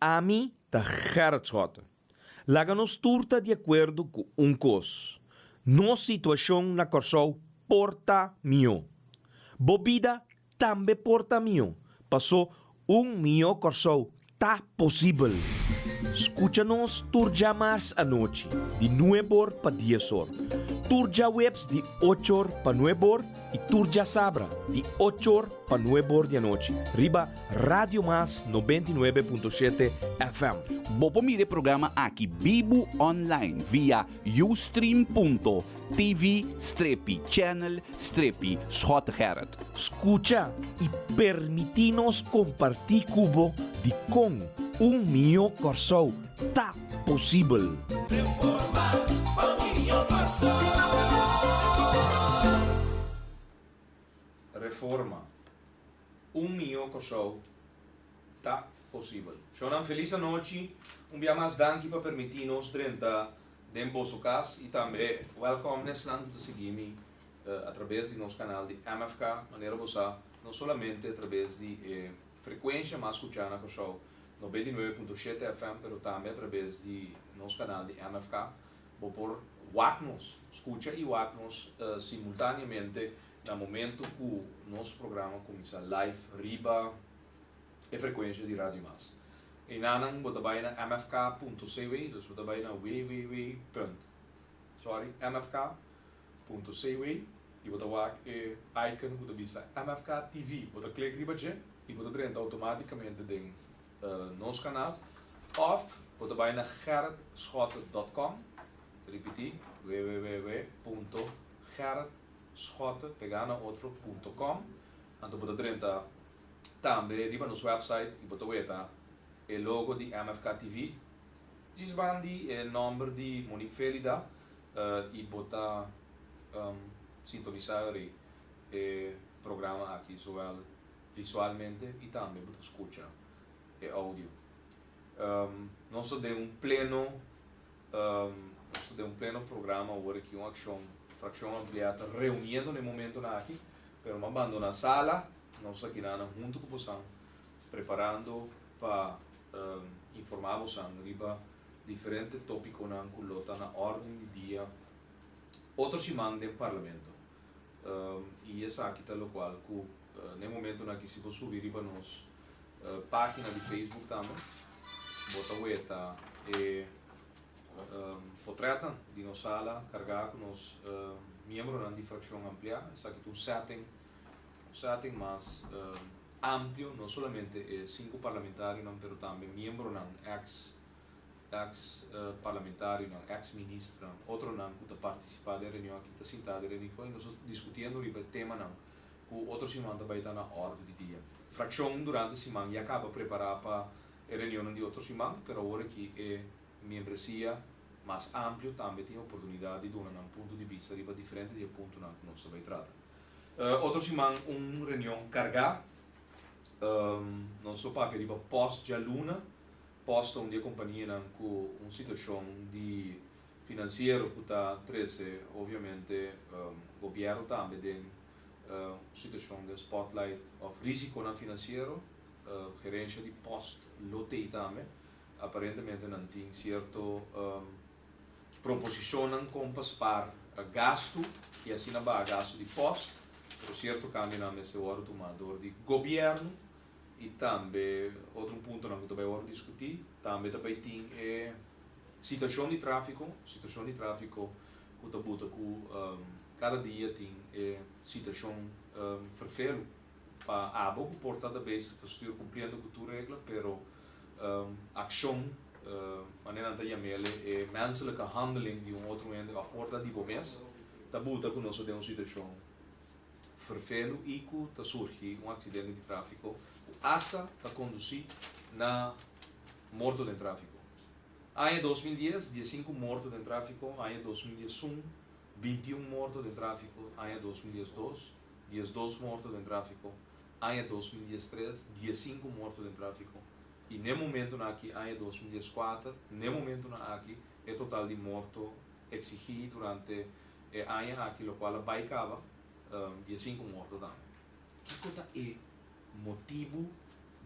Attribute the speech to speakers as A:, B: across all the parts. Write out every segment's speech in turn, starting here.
A: Ami ta Gerrit Schotte. Laga nos tur ta di akuerdo ku un kos, nos situashon na Kòrsou por ta mihó. Bo bida tambe por ta mihó, pasó un mihó Kòrsou ta posibel. Skucha nos tur djamars anochi di nuebor pa diesor, tur djaweps di ochor pa nuebor i tur djasabra di ochor pa nuebor di anochi riba Radio Mas 99.7 FM.
B: Bo por mira e programa aki bibu online via ustream.tv strepi channel strepi Schottegerrit.
A: Skucha i permití nos kompartí ku bo dikon un mihó Kòrsou ta posibel.
C: Reforma pa un mihó Kòrsou.
A: Reforma, Un mihó Kòrsou ta posibel. Shownan felis anochi, un bia mas danki pa permití nos drenta den boso kas i tambe wèlkòm n'esnan ku ta sigui mi atrabes di nos kanal di MFK, manera bo sa no solamente atrabes di e frekuensha mas skuchá na Kòrsou, 99.7 FM, pero tambe atrabes di nos kanal di MFK bo por wak nos, skucha i wak nos simultaneamente na momento ku nos programa kuminsá live riba e frekuensha di Radio Mas. Einanan bo ta bai na mfk.cw, dus bo ta bai na www punt, sorry, mfk.cw i bo ta wak e icon ku ta bisa MFK TV. Bo ta klik riba dje i bo ta drenta outomátikamente den nos kanal. Òf bo ta bai na gerritschotte.com, ripití, www punto gerritschotte, pegá na otro, punto com, anto bo ta drenta tambe riba nos website i bo ta weta e logo di MFK TV djis bandi e nòmber di Monique Felida i bo ta sintonisá ori e programa aki zowel visualmente i tambe bo ta skucha e audio. Nos ta den un pleno nos ta den un pleno programa awor aki un akshon frakshon amplia ta reuniendo na e momentonan aki pero mi a bandona sala nos ta kinanan hunto ku bosan preparando pa informa bosan riba diferente topiconan cu lo ta na orden di dia otro siman den Parlamento. Y esaki ta locual cu na e momentonan aki si bo subi riba nos pagina di Facebook tambe bo ta weta e potretnan di nos sala carga cu nos miembronan di fraccion amplia. Esaki ta un setting, un setting mas amplio, no solamente e sinku parlamentarionan pero tambe miembronan, ex ex parlamentarionan, ex ministronan, otronan ku ta partisipá den reunion aki ta sintá den reunion i nos ta diskutiendo riba e temanan ku otro siman ta bai ta na òrdu di dia. Frakshon durante siman ya kaba prepará pa e reunionnan di otro siman, pero awor aki e miembresia mas amplio tambe tin oportunidat di duna nan punto di bista riba diferente di e puntonan ku nos ta bai trata. Otro siman un reunion kargá. Nos lo papia riba pòst djaluna. Pòst ta un di e kompanianan ku un situashon di finansiero ku ta trese obviamente gobièrnu tambe den un situashon den spotlight òf risikonan finansiero. Gerensha di pòst lo tei tambe. Aparentemente nan tin sierto Proposishonnan kon pa spar gastu i asina baha gastu di post, pero sierto kambionan mester wòrdu tumá dor di gobièrnu i tambe otro un puntonan ku ta bai wòrdu diskutí tambe ta bai tin e situashon di tráfiko, situashon di tráfiko ku ta buta ku kada dia tin e situashon ferfelu pa abo ku por ta ta bezig ta stuur kumpliendo ku tur regla pero akshon manera nan ta yam'el e menselijke handeling di un otro hende òf por ta di bo mes ta buta ku nos ta den un situashon ferfelu i ku ta surgi un aksidente di tráfiko ku asta ta kondusí na morto den tráfiko. Aña 2010, 15 morto den tráfiko, aña 2011, 21 morto den tráfiko, aña 2012, 12 morto den tráfiko, aña 2013, 15 morto den tráfiko i n'e momentonan aki, aña 2014, n'e momentonan aki e total di morto eksigí durante e aña aki lokual a bai kaba 15 morto tambe. Kiko ta e motibu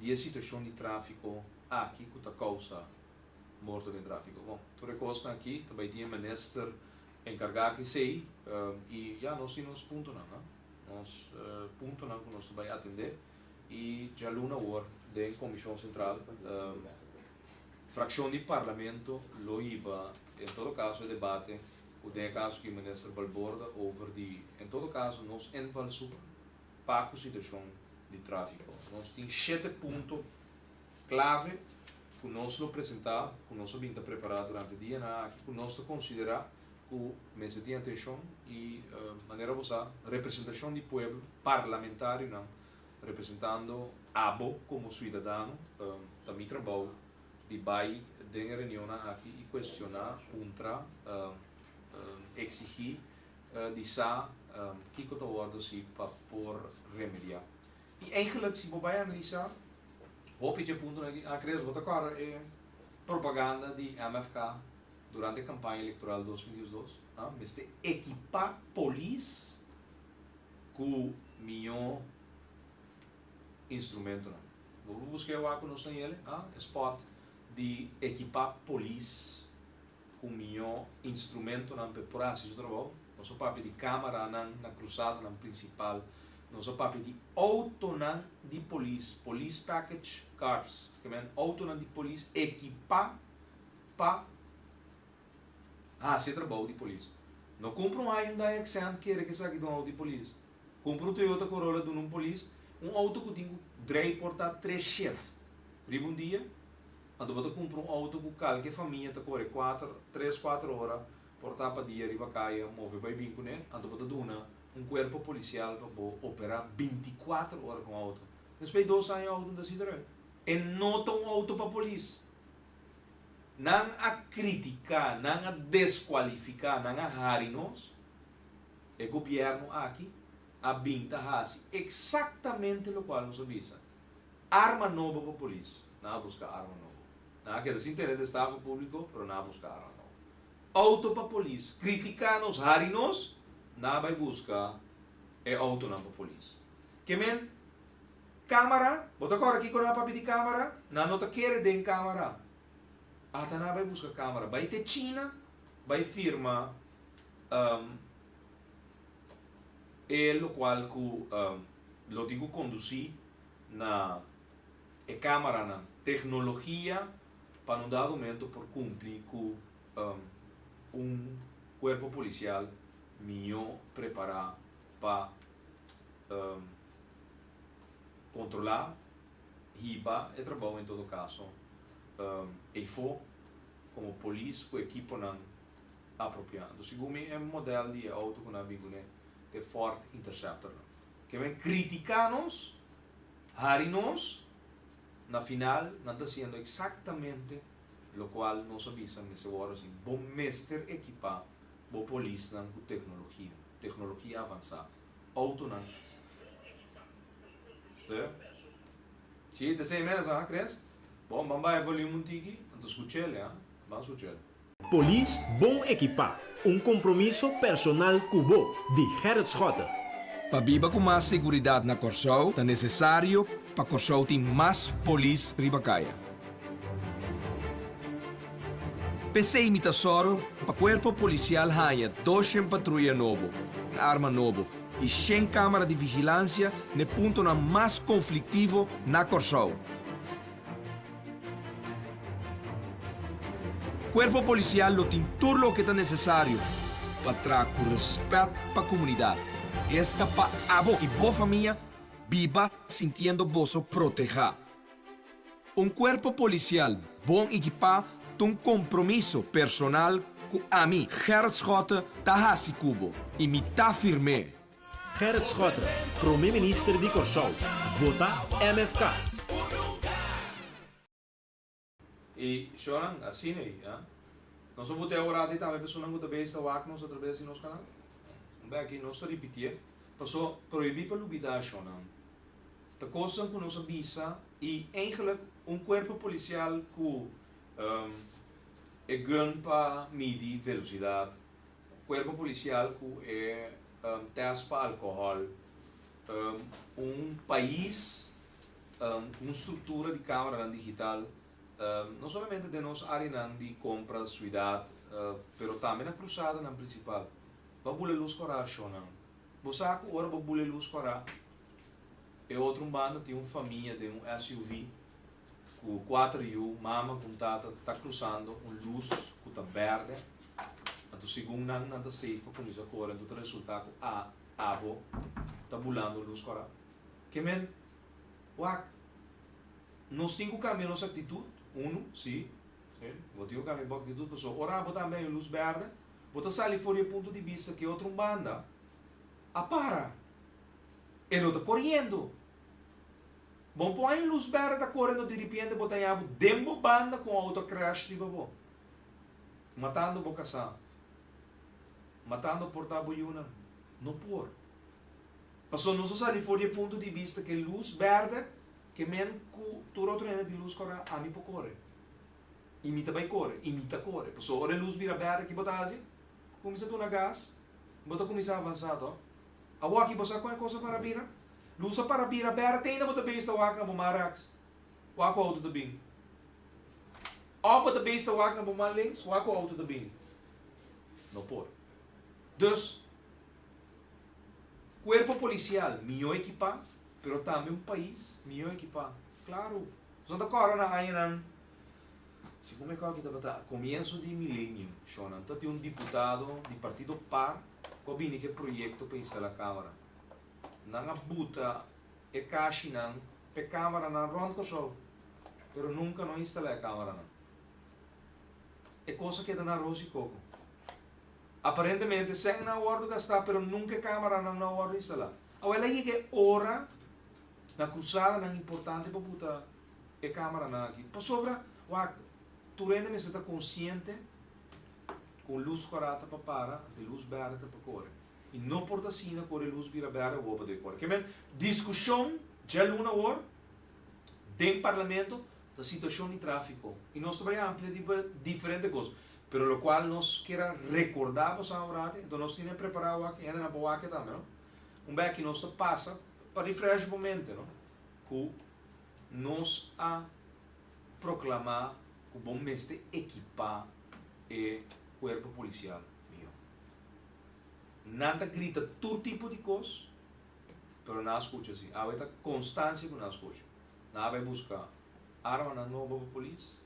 A: di e situashon di tráfiko? aki ku ta kousa morto den tráfiko. Bon, tur e kosnan aki ta bai tin e minister enkargá ku esei i ya nos tin nos puntonan, nos puntonan ku nos ta bai atendé i djaluna awor den Komishon Sentral frakshon di Parlamento lo hiba en todo kaso e debate ku den e kaso ki minister Balborda over di en todo kaso nos invalshoek pa ku situashon di tráfiko. Nos tin shete punto klave ku nos lo presentá, ku nos a bin ta prepará durante dianan aki, ku nos ta konsiderá ku mester tin atenshon i manera bo sa representashon di pueblo, parlamentarionan representando abo komo suidadano, ta mi trabou di bai den e reunionnan aki i kuestioná, puntra, eksigí di sa kiko ta wòrdu hasi pa por remediá. I eigenlijk si bo bai analisá hopi dje puntonan aki, a Chris bo ta kòrda e propaganda di MFK durante kampaña elektoral 2012? Mester ekipá polis ku mihó instrumentonan. Bo por buska e wak ku nos ta yele, e spòt di ekipá polis ku mihó instrumentonan pa e por hasi su trabou. Nos a papia di kámaranan na krusadanan prinsipal. Nos a papia di outonan di polis, police package cars, ke men outonan di polis ekipá pa hasi e trabou di polis. No kumpra un Hyundai Accent kere ku esaki ta un outo di polis. Kumpra un Toyota Corolla duna un polis, un outo ku tin ku drei por ta tres shift riba un dia. Anto bo ta kumpra un outo ku kalke famia ta kore kuater, tres, kuater ora por ta pa dia riba kaya move bai bin kuné, anto bo ta duna un kuerpo polisial pa bo operá bintikuater ora ku un outo. Despues di dos aña e outo no ta sita rei. E no ta un outo pa polis. Nan a kritiká, nan a deskualifiká, nan a hari nos. E gobièrnu aki a bin ta hasi eksaktamente lokual nos a bisa. Arma nobo pa polis. Nan a buska arma nobo. Nan a keda sin tene destaho públiko, pero nan a buska arma nobo. Outo pa polis. Kritiká nos, hari nos, nan a bai buska e outonan pa polis. Ke men, kámara, bo ta kòrda kiko nan a papia di kámara? Nan no ta kere den kámara. Ata nan a bai buska kámara. Bai te China, bai firma e lokual ku lo tin ku kondusí na e camaranan, tecnologia pa na un dado momento por cumpli cu un cuerpo policial miyo prepara pa controla, hiba e trabou en todo caso eyfo como polis cu equiponan apropia. Anto segun mi e model di e auto cu nan a bin cune ta e Ford Interceptor. Ke men critica nos, hari nos, na final nan ta haciendo exactamente locual nos a bisa mester worde haci. Bo mester equipa bo polisnan cu tecnologia, tecnologia avansa, autonan. Te? Si, ta esey mes, ha, Chris? Bon, ban baha e volume un tiki, anto scuch'el, ha? Ban scuch'el.
D: Polis bon ekipá, un kompromiso personal ku bo, di Gerrit Schotte.
E: Pa biba ku mas seguridat na Kòrsou ta nesesario pa Kòrsou tin mas polis riba kaya. P'esei mi ta sòru pa Kuerpo Polisial haña doshen patruya nobo, arma nobo i shen kámara di vigilansia n'e puntonan mas konfliktivo na Kòrsou. Kuerpo Polisial lo tin tur loke ta nesesario pa traha ku rèspèt pa komunidat, esta pa abo i bo famia biba sintiendo boso protehá. Un Kuerpo Polisial bon ekipá ta un kompromiso personal ku ami, Gerrit Schotte, ta hasi ku bo i mi ta firm'é.
D: Gerrit Schotte, Prome Minister di Kòrsou, vota MFK.
A: I shornan, asina ei, a. Nos a bota e ora di tambe personan ku ta bes ta wak nos atrabes di nos kanal. Un bek aki nos ta ripitié, paso prohibí pa lubidá shornan. Ta kosnan ku nos a bisa i eigenlik un kuerpo polisial ku e gun pa midi velosidat, Cuerpo policial cu e test pa alcohol, un pais, un structura di cameranan digital. No solamente den nos áreanan di kompra, suidat, pero tambe na krusadanan prinsipal. Bo a bula lus kòrá, shonnan. Bo sa ku ora bo bula e lus kòrá, e otro un banda tin un famia den un SUV ku kuater yu, mama ku un tata, ta krusando un lus ku ta bèrdè. Anto segun nan, nan ta safe pa kuminsá kore, anto ta resultá ku a abo ta bulando un lus kòrá. Ke men, wak, nos tin ku kambia nos aktitut, unu, sí, sí, bo tin ku kambia bo aktitut, pasobra ora abo tambe hay un lus bèrdè, Bo ta sali for di e punto di bista ku e otro un banda a para. E no ta koriendo. Bo por haña un lus bèrdè ta kore anto diripiente bo ta haña bo den bo banda ku un outo a crash riba bo, matando bo kasá, matando por ta bo yunan. No por. Pasobra nos a sali for di e punto di bista ku e lus bèrdè ke men ku tur otro hende tin lus kòrá, ami por kore. I mi ta bai kore, i mi ta kore. Pasobra ora e lus bira bèrdè, ki bo ta hasi? Kuminsá duna gas, bo ta kuminsá avansá tò. Awor aki bo sa kon e kos a para bira? Lus a para bira bèrdè, te ainda bo ta bezig ta wak na bo man rèks, wak ku outo ta bini. Òf bo ta bezig ta wak na bo man links, wak ku outo ta bini. No por. Dus, kuerpo polisial mihó ekipá, pero tambe un pais mihó ekipá. Klaru. Nos ta kòrda na añanan. Segun mi acordo ki tabata comienzo di millennium, shownan ta tin un diputado di partido par cu a bini cu e proyecto pa instala camera. Nan a buta e cashinan p'e cameranan rond Corsou, pero nunca no a instala e cameranan. E cos a keda na arroz y coco. Aparentemente sèn nan a wordo gastá, pero nunca e cameranan no a wordo instala. Awel a yega e ora na cruzadanan importante pa buta e cameranan aki pasobra wak tur hende mester ta consciente cu un luz cora ta pa para ante luz berde ta pa core y no por ta asina cu ora e luz bira berde awor pa debe core. Ke men discusion djaluna awor den parlamento ta situacion di trafico y nos ta bay amplia riba diferente cos pero locual nos kier a recorda boso awor ate enton nos tene prepara awor aki hendenan por wak tambe no un beki nos ta pasa pa refresh bo mente no cu Nos a proklamá ku bo mester ekipá e kuerpo polisial mihó. Nan ta grita tur tipo di kos, pero nan a skucha si. Awe ta konstansia ku nan a skucha. Nan a bai buska armanan nobo pa polis,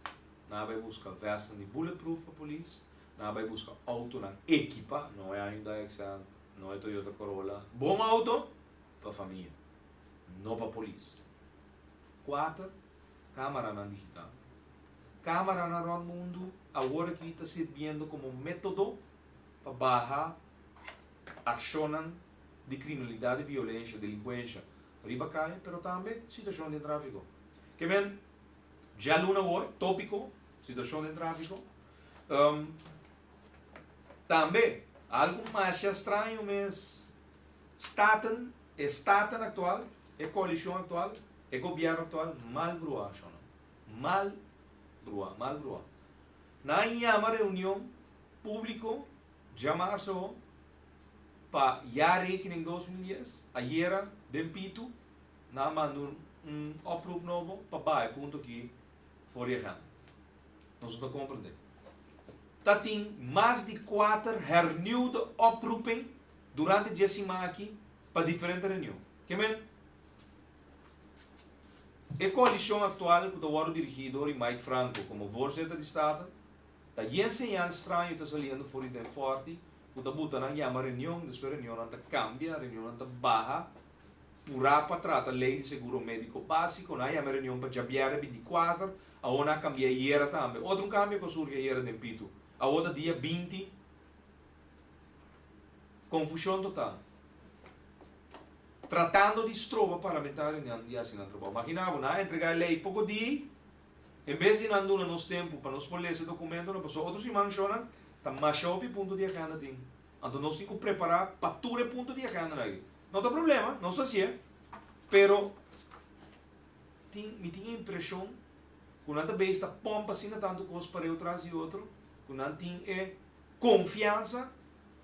A: nan a bai buska vèstnan di bulletproof pa polis, nan a bai buska outonan ekipá, no e Hyundai Accent, no e Toyota Corolla, bon outo pa famia. no pa polis. Kuater, Kamaranan digital. Kamaranan rònt mundu awor aki ta sirbiendo komo método pa baha akshonnan di kriminalidat i violensha, delinkuensha, riba kaya, pero tambe situashon den tráfiko. Ke men, djaluna awor, tópiko, situashon den tráfiko. Tambe, algu masha straño mes, Staten, e Staten aktual, e koalishon aktual, e gobièrnu aktual mal bruá shona. Mal bruá, mal bruá. Nan a yama reunion públiko djamarso pa jaarrekening 2010, ayera den Pitu nan a manda un oproep nobo pa baha e punto aki for di agenda. Nos no ta komprendé. Ta tin mas di kuater hernieuwde oproeping durante dje siman aki pa diferente reunion. Ke men, e koalishon aktual ku ta wòrdu dirigí dor di Mike Franco komo voorzitter di Staten ta yen señal straño ta saliendo for di den Fòrti ku ta buta nan yama reunion, despues reunionnan ta kambia, reunionnan ta baha purá pa trata lei di seguro médiko básiko, nan a yama e reunion pa djabièrnè 24, awor nan a kambia ayera tambe. Otro un kambio ku a surgi ayera den Pitu, awor ta dia 20. Confusion total. Tratando di stroba parlamentarionan di haci nan trabao. Magina bo, nan a entrega e ley poco di, en bes di nan duna nos tempo pa nos por lesa e documentonan, pasobra otro siman shownan ta masha hopi punto di agenda tin. Anto nos tin cu prepara pa tur e punto di agendanan aki. No ta problema, nos ta hacié, pero tin, mi tin e impresion cu nan ta bezig ta pompa asina tanto cos pareu tras di otro, cu nan tin e Konfiansa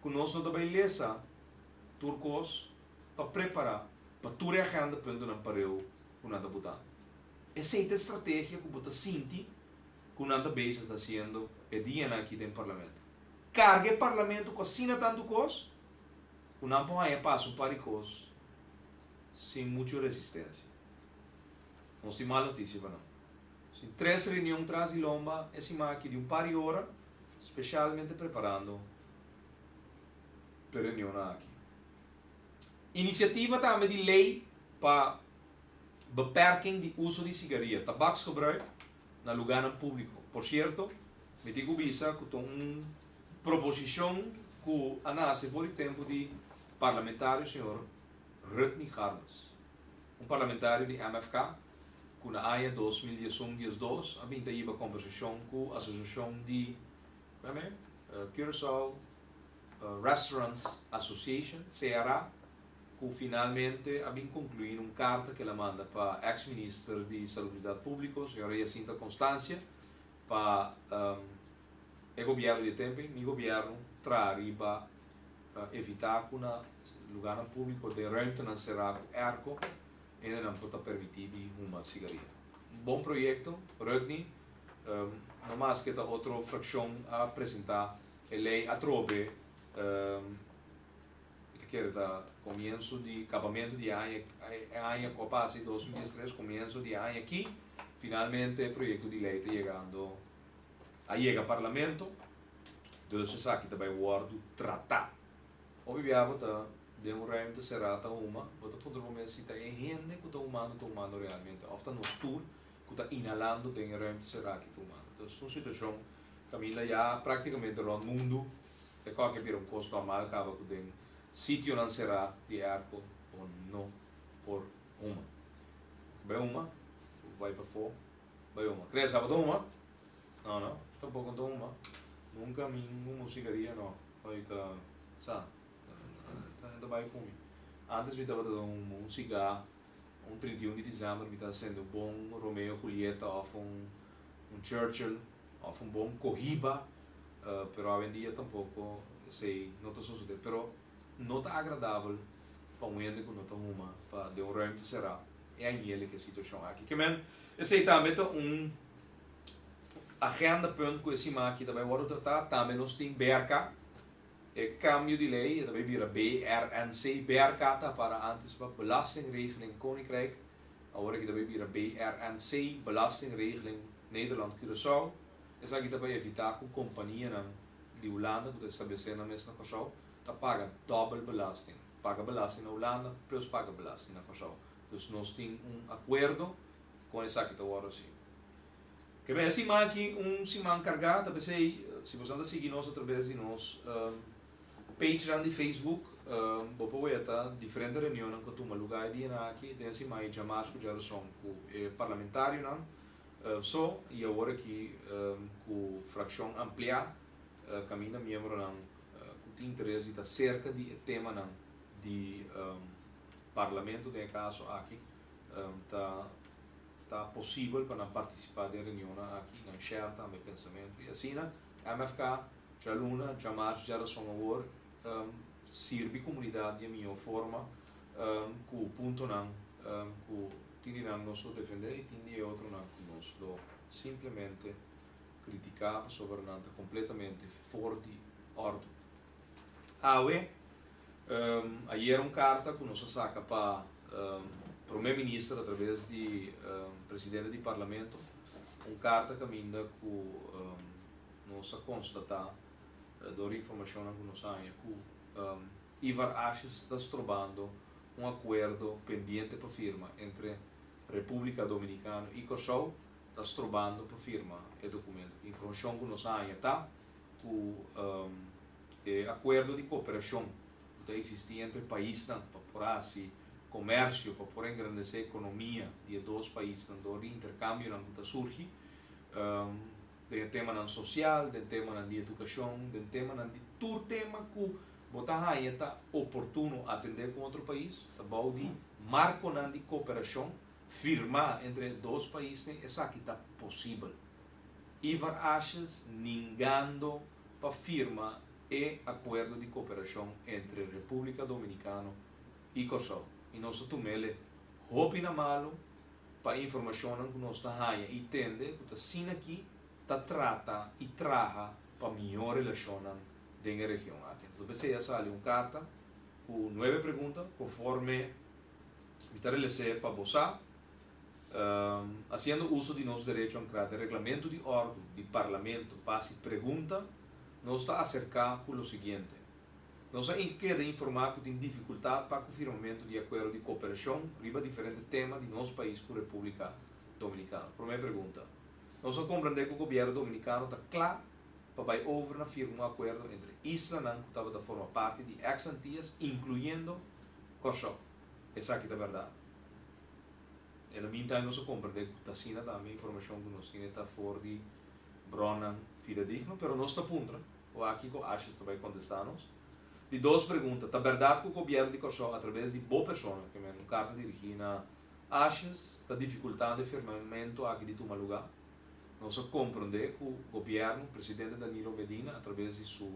A: ku nos no ta bai lesa tur kos pa prepará pa tur e agendapuntonan pareu ku nan ta butando. Esei ta e strategia ku bo ta sinti. ku nan ta bezig ta hasiendo e dianan aki den Parlamento. Karga e Parlamento ku asina tantu kos ku nan por haña pasa un par di kos sin muchu resistensia. Nos tin mal notisia pa nan. Nos tin tres reunion tras di lomba e siman aki di un par di ora, spesialmente preparando p'e reunionnan aki. Inisiativa tambe di lei pa beperking di uso di sigaria, tabaksgebruik, na lugánan públiko. Por sierto, mi tin ku bisa ku ta un proposishon ku a nase for di tempu di parlamentario señor Rudney Garmes, un parlamentario di MFK ku na aña 2011 diesdos a bin ta hiba kombersashon ku asosiashon di Curaçao Restaurants Association, CRA, ku finalmente a bin konkluí na un karta ku el a manda pa eks minister di Salubridat Públiko, señora Jacinta Constancia, pa e gobièrnu di e tempu ei, mi gobièrnu, traha riba evitá ku na lugánan públiko den ruimtenan será ku èrko hendenan por ta permití di huma sigaria. Un bon proyekto, Rudney, no maske ta otro frakshon a presentá e lei atrobe. Mi ta kere ta comienso di cabamento di e aña e aña cu a pasa di 2013 comienso di e aña aki finalmente e proyecto di ley ta yegando a yega parlamento dus esaki ta bay wordo trata. Hopi bia bo ta den un ruimte cera ta huma bo ta puntra bo mes si ta e hende cu ta humando ta humando realmente of ta nos tur cu ta inhalando den e ruimte cera aki ta humando. Dus un situacion caminda ya practicamente rond mundo E kòke bira un kos normal kaba ku den sitionan será di airco bo no por huma. Bo bai huma, bo bai pafó bai huma. Chris, abo ta huma? No, no, tampoko no ta huma. Nunka mi huma un sigaria no. Oi ta sa, ta ta bai ku mi. Antes mi tabata huma un sigá un 31 di dizèmber mi ta sende un bon Romeo Julieta òf un un Churchill. Of un bon cohiba, pero awendia tampoco esey no ta sosode. Pero no ta agradabel pa un hende cu no ta huma pa den un ruimte cera e añele cu e situacion aki. Ke men, esey tambe ta un agenda punt cu e siman aki ta bay wordo trata. Tambe nos tin BRK, e cambio di ley e ta bay bira BRNC. BRK ta para antes pa Belastingregeling Koninkrijk, awor aki ta bay bira BRNC, Belastingregeling Nederland Curaçao, esaki ta pa evitá ku kompanianan di Hulanda ku ta establesé nan mes na Kòrsou ta paga dòbel belasting, paga belasting na Hulanda plus paga belasting na Kòrsou. Dus nos tin un akuerdo kon esaki ta wòrdu hasi. Ke men e siman aki un siman kargá, ta p'esei si boso ta sigui nos atrabes di nos pagenan di Facebook bo por weta diferente reunionnan ku a tuma lugá e dianan aki den e siman ei djamars ku djarason ku e parlamentarionan. So y awor aki cu fraccion amplia caminda miembronan cu tin interes di ta cerca di e temanan di Parlamento den e caso aki ta ta posibel pa nan participa den reunionnan aki y nan share tambe pensamento y asina MFK djaluna, djamars, djarason awor sirbi comunidad di e miho forma cu puntonan cu Tin di nan nos lo defendé i tin di e otronan ku nos lo simplemente kritiká pasobra nan ta kompletamente for di òrdu. Awe, ayera un karta ku nos a saka pa Promé Minister atraves di Presidente di Parlamento, un karta kaminda ku nos a konstatá dor di informashonnan ku nos haña ku Ivar Asjes ta strobando un akuerdo pendiente pa firma entre Repúblika Dominikano i Kòrsou ta strobando pa firma e dokumento. Informashon ku nos a haña ta ku e akuerdo di kooperashon ku ta eksistí entre paisnan pa por hasi komersio, pa por engrandesé ekonomia di e dos paisnan dor di interkambionan ku ta surgi den e temanan sosial, den temanan di edukashon, den temanan di tur tema ku Bo ta haña ta oportuno atendé ku otro pais ta bou di markonan di kooperashon firmá entre e dos paisnan esaki ta posibel. Ivar Asjes ningando pa firma e akuerdo di kooperashon entre Repúblika Dominikano i Kòrsou i nos ta tum'ele hopi na malu pa e informashonnan ku nos ta haña i tende ku ta asina aki. ta trata i traha pa mihó relashonnan den e region aki. Anto p'esei a sali un karta ku nuebe pregunta konforme mi ta reles'é pa bo sa, Hasiendo uso di nos derecho ankrá den Reglamentu di Òrdu di Parlamento pa hasi pregunta, nos ta aserká ku lo siguiente. Nos a keda informá ku tin difikultat pa ku firmamentu di akuerdo di kooperashon riba diferente tema di nos pais ku Repúblika Dominikano. Promé pregunta. Nos a komprendé ku gobièrnu dominikano ta kla pa bai over na firma un akuerdo entre islanan ku tabata forma parti di eks Antias, inkluyendo Kòrsou. Esaki ta bèrdat? En de meantime nos a komprendé ku ta asina tambe informashon ku nos tene ta for di bronnan fidedigno, pero nos ta puntra. Wak kiko Ashes ta bai kontestá nos. Di dos pregunta, Ta bèrdat ku gobièrnu di Kòrsou atraves di bo persona, ke men un karta dirigí na Ashes, ta difikultando e firmamentu aki di tuma lugá? Nos a komprondé ku gobièrnu, presidente Danilo Medina atraves di su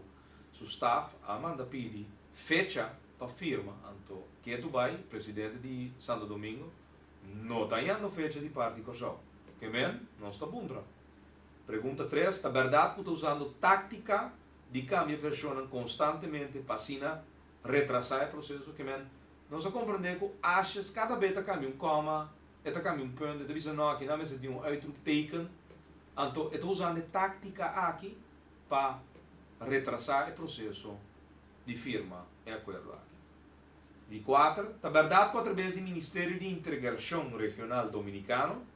A: su staf a manda pidi fecha pa firma, anto ketu bai presidente di Santo Domingo no ta hañando fecha di parti Kòrsou. Ke men nos ta puntra. Pregunta tres, Ta bèrdat ku ta usando táktika di kambia vershonnan konstantemente pa asina retrasá e proseso? Ke men nos a komprendé ku Ashes kada be ta kambia un kòma, e ta kambia un punt, e ta bisa no aki nan mester tin un uitroepteken. Anto e ta usando e táktika aki pa retrasá e proseso di firma e akuerdo aki. Di kuater, Ta bèrdat ku atrabes di Ministerio di Integrashon Regional Dominikano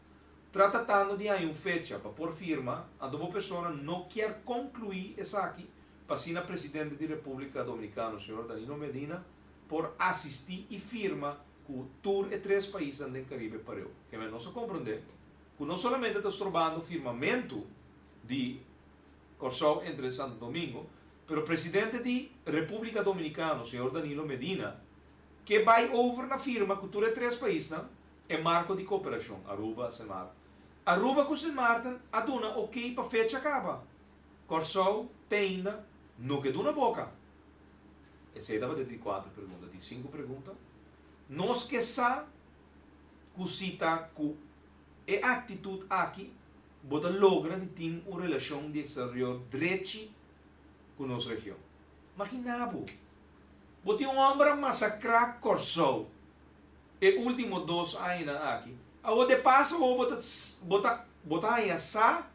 A: Tratatando di haña un fecha pa por firma, anto bo persona no kier conclui esaki pa asina Presidente di Republica Dominicano señor Danilo Medina por asisti y firma cu tur e tres paisnan den Caribe pareu. Keme nos a comprende cu no solamente ta strobando firmamento di Corsou entre Santo Domingo, pero Presidente di Republica Dominicano señor Danilo Medina ke bay over na firma cu tur e tres paisnan E marko di koperashon Aruba, Sint Maarten. Aruba ku Sint Maarten a duna okey pa fecha kaba. Kòrsou te ainda no ke duna boka. Esei tabata di kuater pregunta. Di sinku pregunta, Nos ke sa ku si ta ku e aktitut aki bo ta logra di tin un relashon di eksterior drechi ku nos region. Magina bo, bo tin un hòmber a masakrá Kòrsou. E ultimo dos añanan aki. Awor de paso awor bo ta bo ta bo ta haña sa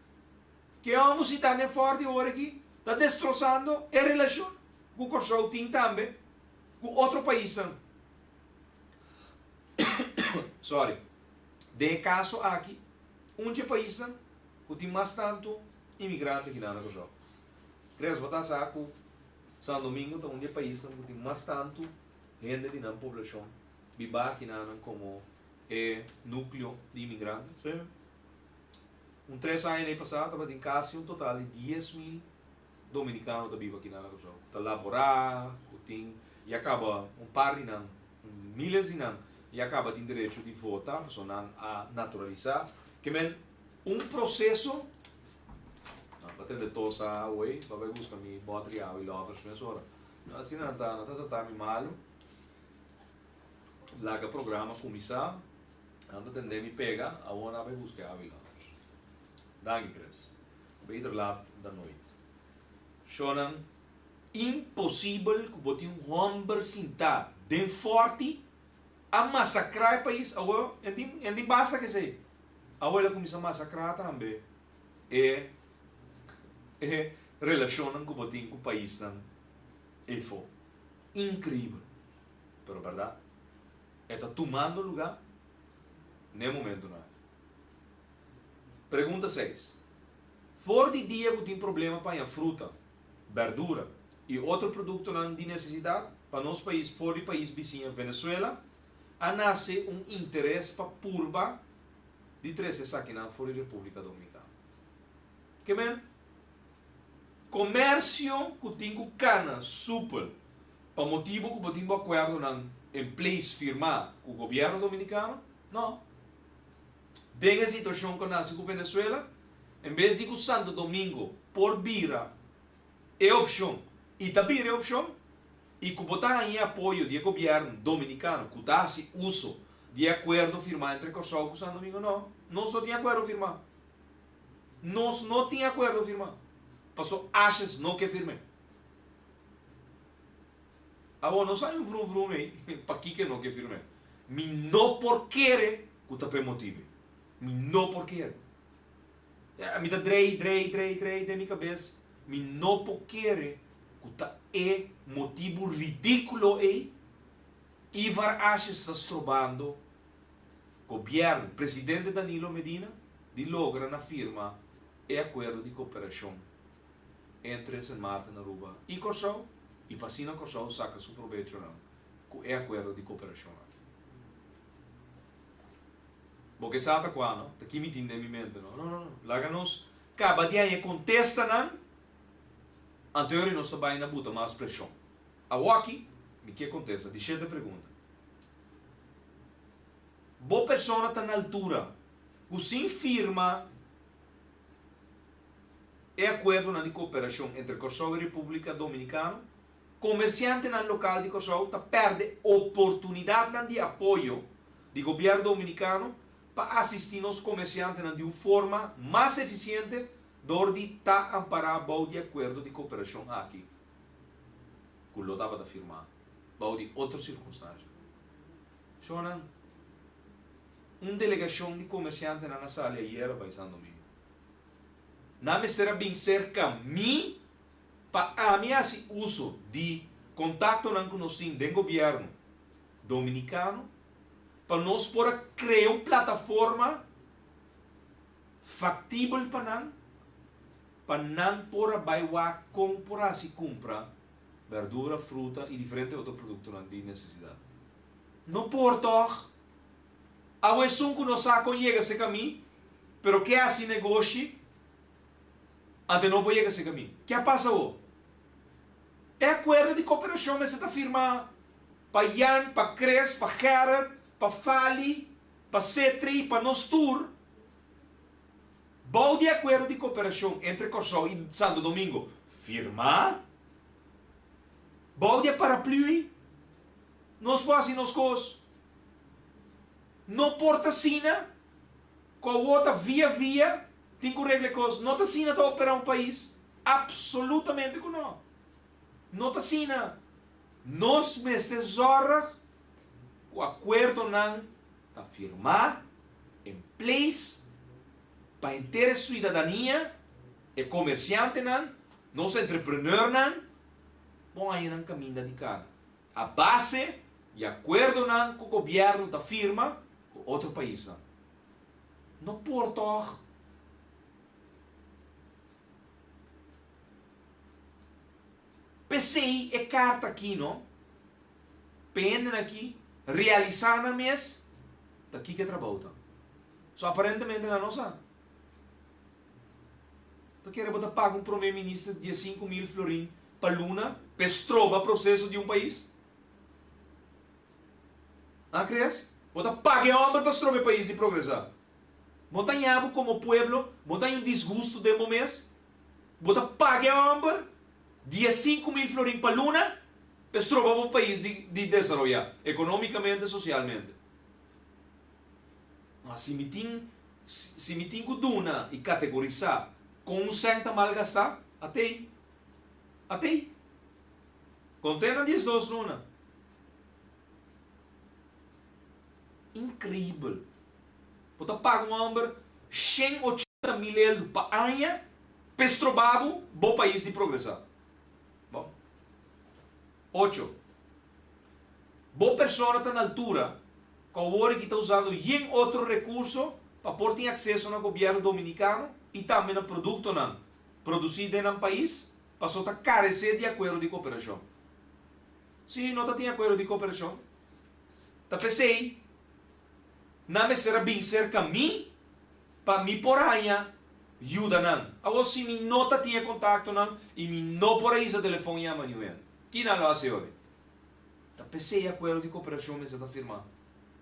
A: ke hòmber si ta den fòrti awor aki ta destrosando e relashon ku Kòrsou tin tambe ku otro paisnan. Sorry. Den e kaso aki un dje paisnan ku tin mas tantu imigrante kinan na Kòrsou. Kres bo ta sa ku San Domingo ta un di e paisnan ku tin mas tantu hende di nan poblashon biba aki nanan komo e nukleo di imigrante. Sí. Un tres aña nei pasá tabatin kasi un total di 10,000 dominikano ta biba aki nan na Kòrsou, ku ta laborá, ku tin ya kaba un par di nan, miles di nan ya kaba tin derecho di vota, pasobra nan a naturalisá. Ke men un proseso, nan ta tende tosa awey, pa bai buska mi bòter di awa i lòvers mesora. Asina nan ta, nan ta trata mi malu. Laga programa kuminsá, nan ta tende mi pega, awor nan a bai buska e awi lòs. Danki Chris. Beter laat dan nooit. Shownan, imposibel ku bo tin un hòmber sintá den fòrti a masakrá e pais, awor en tin en tin basta ku esei. Awor el a kuminsá masakrá tambe e e relashonnan ku bo tin ku paisnan Efo. Increibel, pero berdad. E ta tumando lugar n'e momentonan aki. Pregunta seis. For di dia cu tin problema pa haña fruta, berdura y otro productonan di necesidad pa nos pais for di pais bisiña Venezuela, a nace un interes pa purba di trece esakinan for di Republica Dominicana. Ke men? Komersio ku tin ku kana supel pa motibu ku bo tin bo akuerdonan en place firmá ku gobièrnu dominikano? No. Den e situashon ku a nase ku Venezuela, en bes di ku Santo Domingo por bira e opshon i ta bira e opshon i ku bo ta haña e apoyo di e gobièrnu dominikano ku ta hasi uso di e akuerdo firmá entre Kòrsou ku Santo Domingo? No. Nos no tin akuerdo firmá. Nos no tin akuerdo firmá. Paso Asjes no ke firm'é. Awor nos hay un vrum vrum ei, pakiko e no ke firm'é? Mi no por kere ku ta p'e motibu ei. Mi no por kere. Mi ta drei, drei, drei, drei den mi kabes. Mi no por kere ku ta e motibu ridíkulo ei Ivar Asjes ta strobando gobièrnu, presidente Danilo Medina, di logra na firma e akuerdo di koperashon entre Sint Maarten, Aruba i Kòrsou i pa asina Kòrsou saka su probechonan ku e akuerdo di koperashon aki. Bo ke sa ta kua no? Ta ki mi tin den mi mente no? No, no, no. Laga nos kaba di haña e kontestanan anto nos ta bai na buta mas preshon. Awoki mi ke kontesta di shete pregunta. Bo persona ta na altura ku sin firma e akuerdonan di koperashon entre Kòrsou i Repúblika Dominikano, komersiantenan lokal di Kòrsou ta pèrdè oportunidatnan di apoyo di gobièrnu dominikano pa asistí nos komersiantenan di un forma mas efisiente dor di ta ampará bou di akuerdo di koperashon aki ku lo tabata firmá bou di otro sirkunstansha. Shonnan, un delegashon di komersiantenan a sali ayera bai San Domingo. Nan mester a bin serka mi pa ami hasi uso di kontaktonan ku nos tin den gobièrnu dominikano pa nos por a krea un plataforma faktibel pa nan, pa nan por a bai wak kon por hasi kumpra berdura, fruta i diferente otro produktonan di nesesidat. No por tòg? Awe esun ku no sa kon yega serka mi, pero ke hasi negoshi, ante no por yega serka mi. Ke a pasa awo? E akuerdo di koperashon mester ta firmá pa Jan, pa Chris, pa Gerrit, pa Fali, pa Cetri, pa nos tur. Bou di e akuerdo di koperashon entre Kòrsou i Santo Domingo firmá, bou di e paraplui, nos por hasi nos kos. No por ta asina ku awor ta via via tin ku regla e kos. No ta asina ta operá un pais. Absolutamente ku no. No ta asina. Nos mester zòrg ku akuerdonan ta firmá en place pa henter e suidadania, e komersiantenan, nos entrepreneurnan por haña nan kaminda di kana. A base di akuerdonan ku gobièrnu ta firma ku otro paisnan. No por tòg? P'esei e karta akí no, p'e hendenan akí realisá nan mes ta kiko e trabou ta. So aparentemente nan no sa. Ta kere bo ta paga un prome minister 15,000 florin pa luna p'e stroba proceso di un pais? A crees? Bo ta paga e homber pa stroba e pais di progresa. Bo ta ña bo como pueblo, bo ta haña un disgusto den bo mes? Bo ta paga e homber 15,000 florin pa luna p'e stroba bo pais di di desaroya economicamente, socialmente? Ma si mi tin si mi tin cu duna y categorisa con un cent ta malgasta, atey. Atey. Conté na 12 luna. Increibel. Bo ta paga un homber 180 mil eldo pa aña p'e stroba bo bo pais di progresa. Bon. Ocho. Bo persona ta na altura cu awor aki ta usando yen otro recurso pa por tin acceso na gobierno Dominicano y tambe na productonan produci den nan pais paso ta carece di acuerdo di cooperacion. Si no ta tin acuerdo di cooperacion, ta p'esey nan mester a bin cerca mi pa mi por haña yuda nan. Awor si mi no ta tin e contactonan y mi no por a hisa telefon yama niun hende, ki nan lo haci ora? Ta p'esey acuerdo di cooperacion mester ta firma.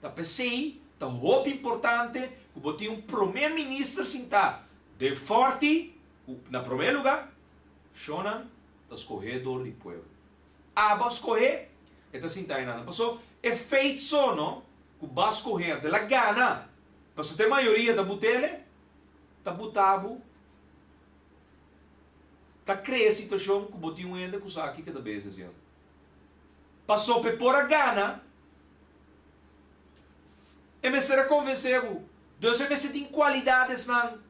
A: Ta p'esey ta hopi importante cu bo tin un prome minister sinta den Forti cu na prome luga shonnan ta scohe door di pueblo. Abo a scohe, e ta sinta enanan. Paso e feit so no cu bo a scohe antes la gana, paso te mayoria ta butele, ta buta bo. Ta krea situashon ku bo tin un hende ku sa kiko ta bes hasiendo. Paso p'e por a gana, e mester a konvensé bo. Dus e mester tin kualidadesnan.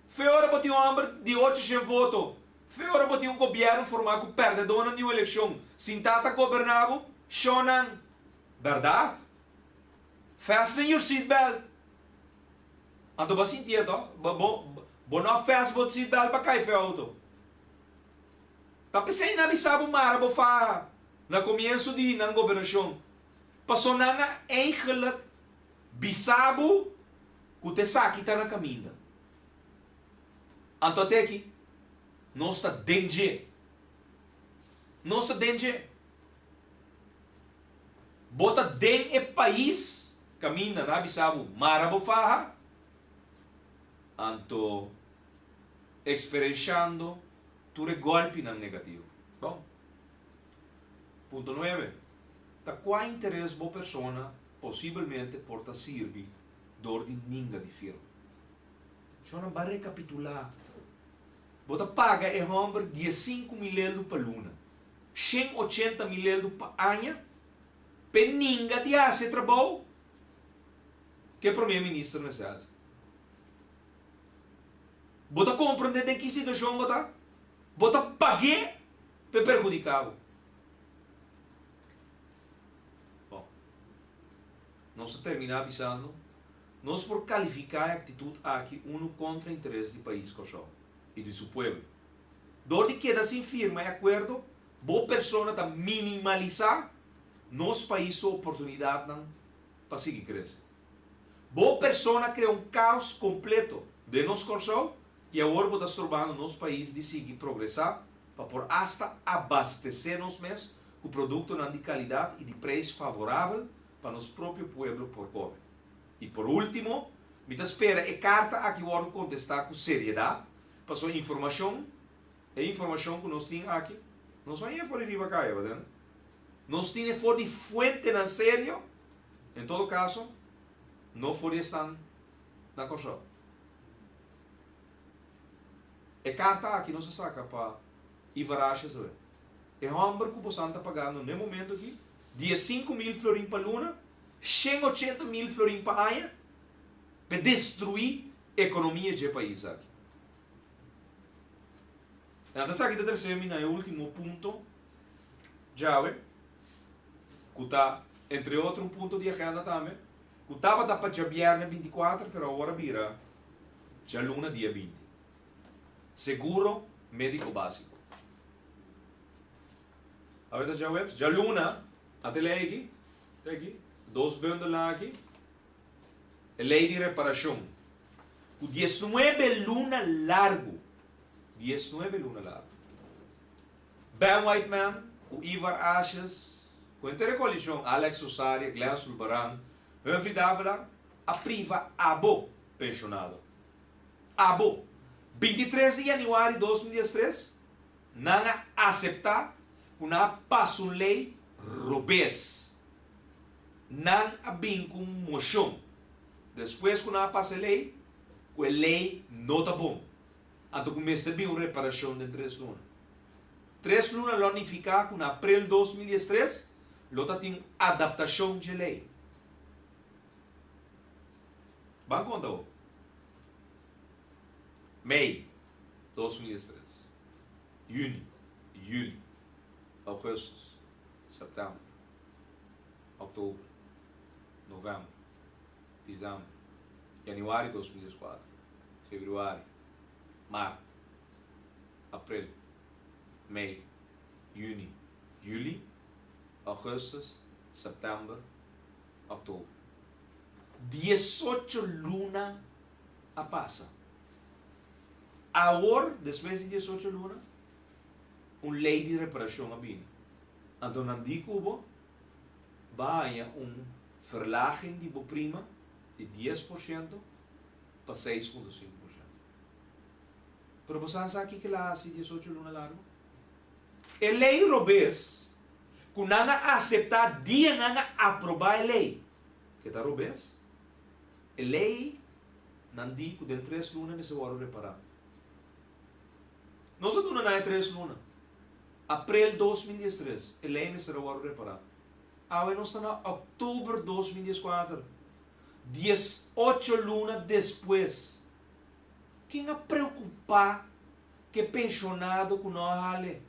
A: Fe ora bo tin un hòmber di ocho shen voto, fe ora bo tin un gobièrnu formá ku pèrdedónan di un elekshon sintá ta goberná bo, shonnan. Bèrdat? Fasten your seat belt. Anto bo a sintié tòg? Bo, bo, bo no a fast bo seat belt pa kai fe outo. Ta p'esei nan a bisa bo mara bo faha na komienso di nan gobernashon. Paso nan a eigenlijk bisa bo ku ta esaki ta na kaminda. Anto ate aki, nos ta den dje. Nos ta den dje. Bo ta den e pais kaminda nan a bisa bo mara bo faha, anto eksperenshando tur e gòlpinan negativo. Bon. Punto nuebe, Ta kua interes bo persona posibelmente por ta sirbi dor di ninga di firma? Shona ba rekapitulá. Bo ta paga e hòmber diesinku mil eldu pa luna. 180 mil eldu pa aña p'e ninga di hasi e trabou ku e prome minister mester hasi. Bo ta komprendé den ki situashon bo ta? Bo ta pag'é p'e perhudiká bo. Bon, nos ta terminá bisando, nos por kalifiká e aktitut aki unu kontra interes di pais Kòrsou i di su pueblo. Dor di keda sin firma e akuerdo, bo persona ta minimalisá nos pais su oportunidatnan pa sigui krese. Bo persona krea un kaos kompleto den nos Kòrsou i awor bo ta strobando nos pais di sigui progresá pa por asta abastesé nos mes ku produktonan di kalidat i di preis favorabel pa nos propio pueblo por kome. I por último, mi ta spera e karta aki wòrdu kontestá ku seriedat Pasobra informashon, e informashon ku nos tin aki, nos no hañ'é for di riba kaya, bo tende? Nos tin e for di fuentenan serio, en todo kaso, no for di esnan na Kòrsou. E karta aki nos a saka pa Ivar Asjes awe. E hòmber ku bosan ta pagando n'e momento aki, 15,000 florin pa luna, 180,000 florin pa aña, p'e destruí Ekonomia dje pais aki. Nan ta esaki ta trese mi na e ultimo punto djawe, ku ta entre otro un punto di agenda tambe, ku tabata pa djabièrnè 24 pero awor a bira djaluna dia 20. Seguro médiko básiko. Awe ta djaweps, djaluna a te lei aki, te aki, dos bundelnan aki. E lei di reparashon ku diesnuebe luna largu, diesnuebe luna largu, Ben Whiteman ku Ivar Asjes ku henter e koalishon, Alex Osaria, Glenn Sulbaran, Humphrey Davelaar, a priva abo penshonado. Abo! 23 di yanüari 2013 nan a aseptá ku nan a pasa un lei robes. Nan a bin ku un moshon despues ku nan a pasa e lei ku e lei no ta bon, anto ku mester bin un reparashon den tres luna. Tres luna lo a nifiká ku na aprel 2013 lo ta tin un adaptashon dje lei. Ban konta bo. Mei 2013, yüni, yüli, augustus, sèptèmber, òktober, novèmber, desèmber, yanüari 2014, febrüari, mart, aprel, mei, yüni, yüli, augustus, sèptèmber, òktober. Diesocho luna a pasa. Awor, despues di diesocho luna, un lei di reparashon a bini. Anto nan di ku bo ba haña un verlaging di bo prima di 10% pa 6.5%. Pero bo sa sa kiko el a hasi 18 luna largu? E lei robes ku nan a aseptá dia nan a aprobá e lei, ke ta robes, e lei nan di ku den tres luna mester wòrdu repará. Nos a duna. duna nan e tres luna. Aprel 2013 e lei mester a wòrdu repará. Awe nos ta na òktober 2014, 18 luna despues. Ken a preokupá ku e penshonado ku no a hale?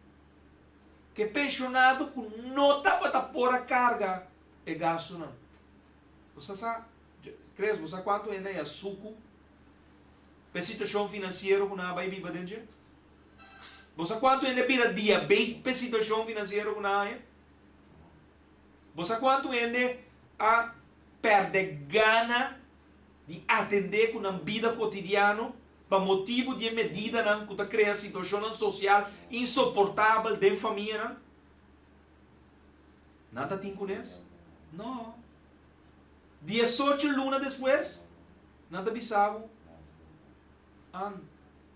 A: Ku e penshonado ku no tabata por a karga e gastunan? Bo sa sa, Chris, bo sa kuantu hende a haña suku pa e situashon finansiero ku nan a bai biba den dje? Bo sa kuantu hende a bira diabet pa e situashon finansiero ku nan a haña? Bo sa kuantu hende a pèrdè gana di atendé ku nan bida kotidiano pa motibu di e medidanan ku ta krea situashonnan sosial insoportabel den famianan? Nan ta tin kunes? No. 18 luna despues, nan ta bisa bo, An,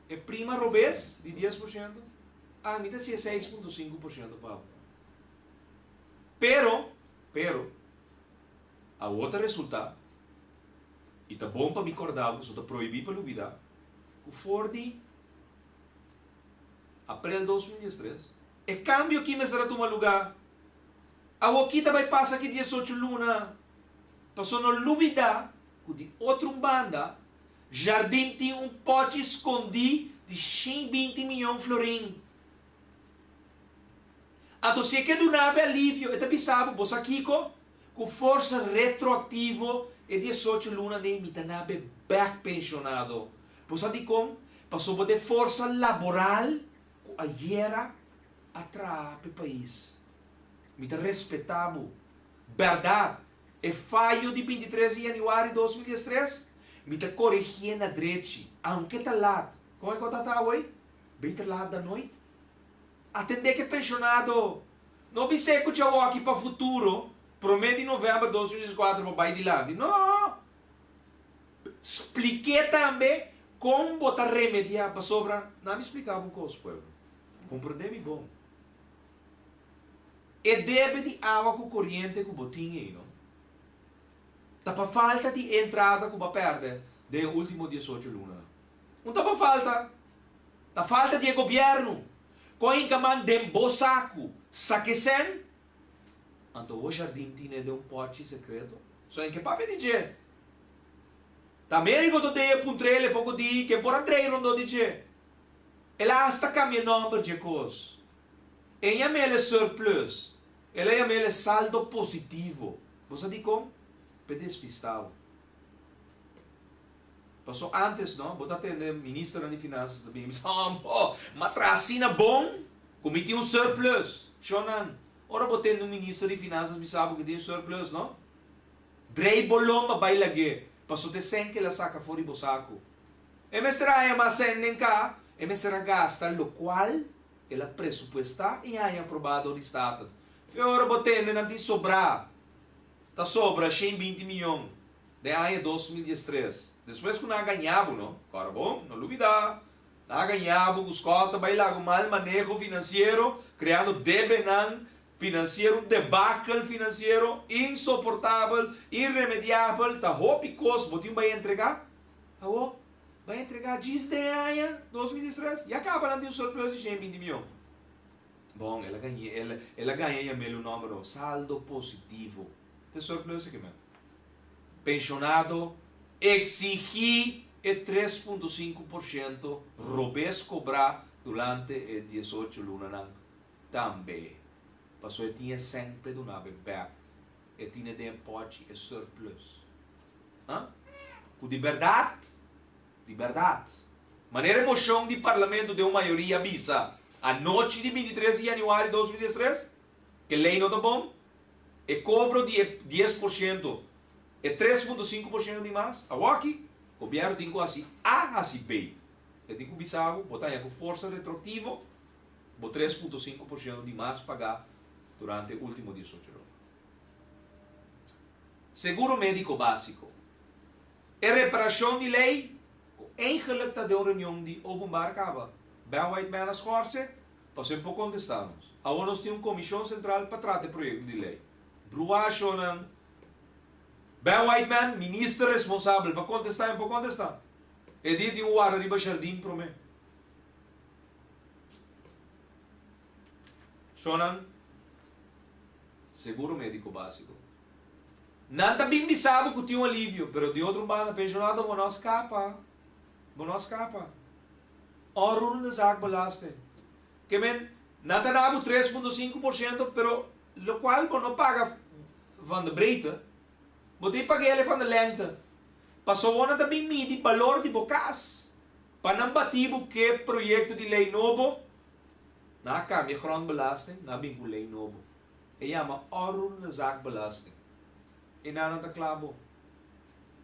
A: e prima robes di 10%, ami ta hasi e 6.5% pa bo. Pero, pero, Awor ta resultá, i ta bon pa mi kòrda bo, pasobra ta prohibí pa lubidá, ku for di aprel 2013, e kambio aki mester a tuma lugá. Awor ki ta bai pasa ki 18 luna? Pasobra no lubidá ku di otro un banda, Jardim tin un pòchi skondí di 120 miyon florin. Anto si e ke duna bo e alivio, e ta bisa bo, Bo sa kiko? Ku forsa retroaktivo e 18 luna nei mi ta na be bèk penshonado. Bo sa dikon? Pasobra bo ta e forsa laboral ku ayera a traha pa e pais. Mi ta respetá bo. Bèrdat, e fayo di 23 di yanüari 2013, mi ta koregié na drechi, aunke ta lat. Kon e kos ta ta awor? Beter laat dan nooit. Atendé ku e penshonado. No bis'é ku djawoki pa futuro, promé di novèmber 2014 bo bai dilanti. No! Splik'é tambe kon bo ta remediá pasobra nan mi splika bo un kos, pueblo. Komprendé mi bon. E debe di awa ku koriente ku bo tin ei no ta pa falta di e entrada ku bo a pèrdè den e último 18 lunanan. Un ta pa falta. Ta falta di e gobièrnu ku a hinka man den bo saku sake sèn, anto bo jardin tine den un pòchi sekreto. So en ke papia di dje. Ta Amerigo ta deya puntr'el e poko di ken por a drei rondó di dje. El a hasta kambia nòmber dje kos. E yam'el e surplus, el a yam'el e saldo positivo. Bo sa dikon? P'e despistá bo. Paso antes no, bo ta tende ministernan di finansas ta bin bisa, oh, m'a traha asina bon ku mi tin un surplus. Shonnan, ora bo tende un minister di finansas bisa bo ku tin un surplus, no? Drei bo lomba bai lag'é, paso ta e sèn ku el a saka for di bo saku. E mester a haña mas sèn den ka, e mester a gasta lokual el a presupuestá i haña aprobá dor di Staten. Fe ora bo tende nan tin sobrá, ta sobra 120 miyon. Den aña 2013, despues ku nan a gaña bo, no? Kòrda bon, no lubidá. Nan a gaña bo ku Scott ta bai laga un mal maneho finansiero, kreando debenan finansiero, un debakel finansiero insoportabel, iremediabel. Ta hopi kos bo tin bai entregá. Awor, bai entregá djis den e aña 2013, ya kaba nan tin un surplus di 120 mion. Bon, el a gañ'é, el a gaña yam'el un nòmber nobo, saldo positivo. Ta e surplus aki men. Penshonado exigí e 3.5% robes kobrá durante e 18 lunanan tambe. Pasobra e tin e sèn p'e duna bo bèk. E tine den e pòchi e surplus. Ha? Ku di bèrdat, di bèrdat, manera e moshon di parlamento den un mayoria a bisa anochi di 23 di yanüari 2013, ku e lei no ta bon, E kobro di e 10%, e 3.5% di mas, awoki, gobièrnu tin ku hasi A hasi B. E tin ku bisa bo, bo ta haña ku forsa retroaktivo bo 3.5% di mas pagá durante e último 18 luna. Seguro médiko básiko. E reparashon di lei ku eigenlik ta den un reunion di openbaar kaba. Ben Whiteman a skòrse Pasobra e por kontestá nos. Awor nos tin un komishon sentral pa trata e proyekto di lei. Bruashonan. Ben Whiteman, minister responsabel pa kontestá, e por kontestá. E dia tin un warda riba jardin promé. Shonnan, seguro médiko básiko. Nan ta bin bisa bo ku tin un alivio, pero di otro banda penshonado bo no a skapa. Bo no a skapa. Onroerende zaakbelasting. Ke men, nan ta da bo 3.5%, pero lokual bo no paga van de breedte, bo tin paga ele van de lengte. Pasobra nan ta bin midi balor di bo kas. Pa nan bati bo ke proyekto di lei nobo, nan a kambia grondbelasting, nan a bin ku lei nobo. E yama onroerende zaakbelasting. E nan nan ta kla bo.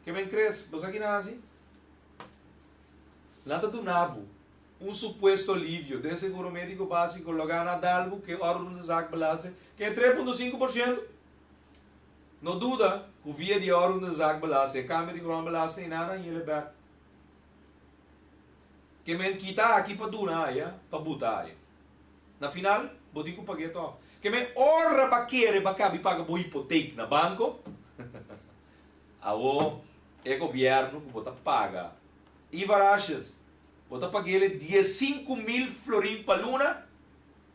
A: Ke men kres, bo sa ki nan hasi? Nan ta duna bo un supuesto alivio den seguro médiko básiko loga nan dal bo ke onroerende zaakbelasting, ke e 3.5%. No duda ku via di onroerende zaakbelasting, e kambio di grondbelasting, e nan a hila bèk. Ke men kita aki pa duna aya, pa buta aya. Na final, bo tin ku pag'é tòg. Ke men ora ba kere ba kabi paga bo hipotek na banko, awo e gobièrnu ku bo ta paga Ivar Asjes, bo ta pag'é 15,000 florin pa luna,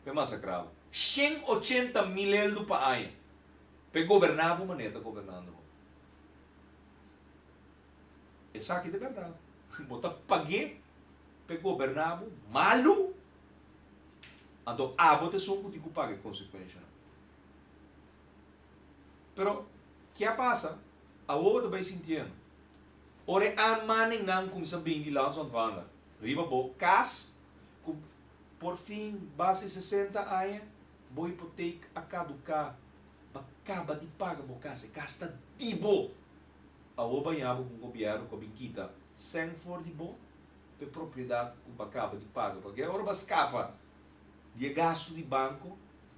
A: p'e masakrá bo. 180,000 eldo pa aña, p'e goberná bo manera ta gobernando bo. Esaki ta bèrdat. Bo ta pag'é p'e goberná bo malu, anto abo ta esun ku tin ku paga e konsekuenshanan. Pero, ke a pasa? Awor bo ta bai sintiendo. Ora e aanmaningnan kuminsá bini di landsontvanger riba bo kas, ku por fin base 60 aña bo hipotek a kaduká, bo a kaba di paga bo kas, e kas ta di bo. Awor baña bo ku un gobièrnu ku a bin kita sèn for di bo pa e propiedat ku bo a kaba di paga. Pasobra ora bo a skapa di e gastu di banko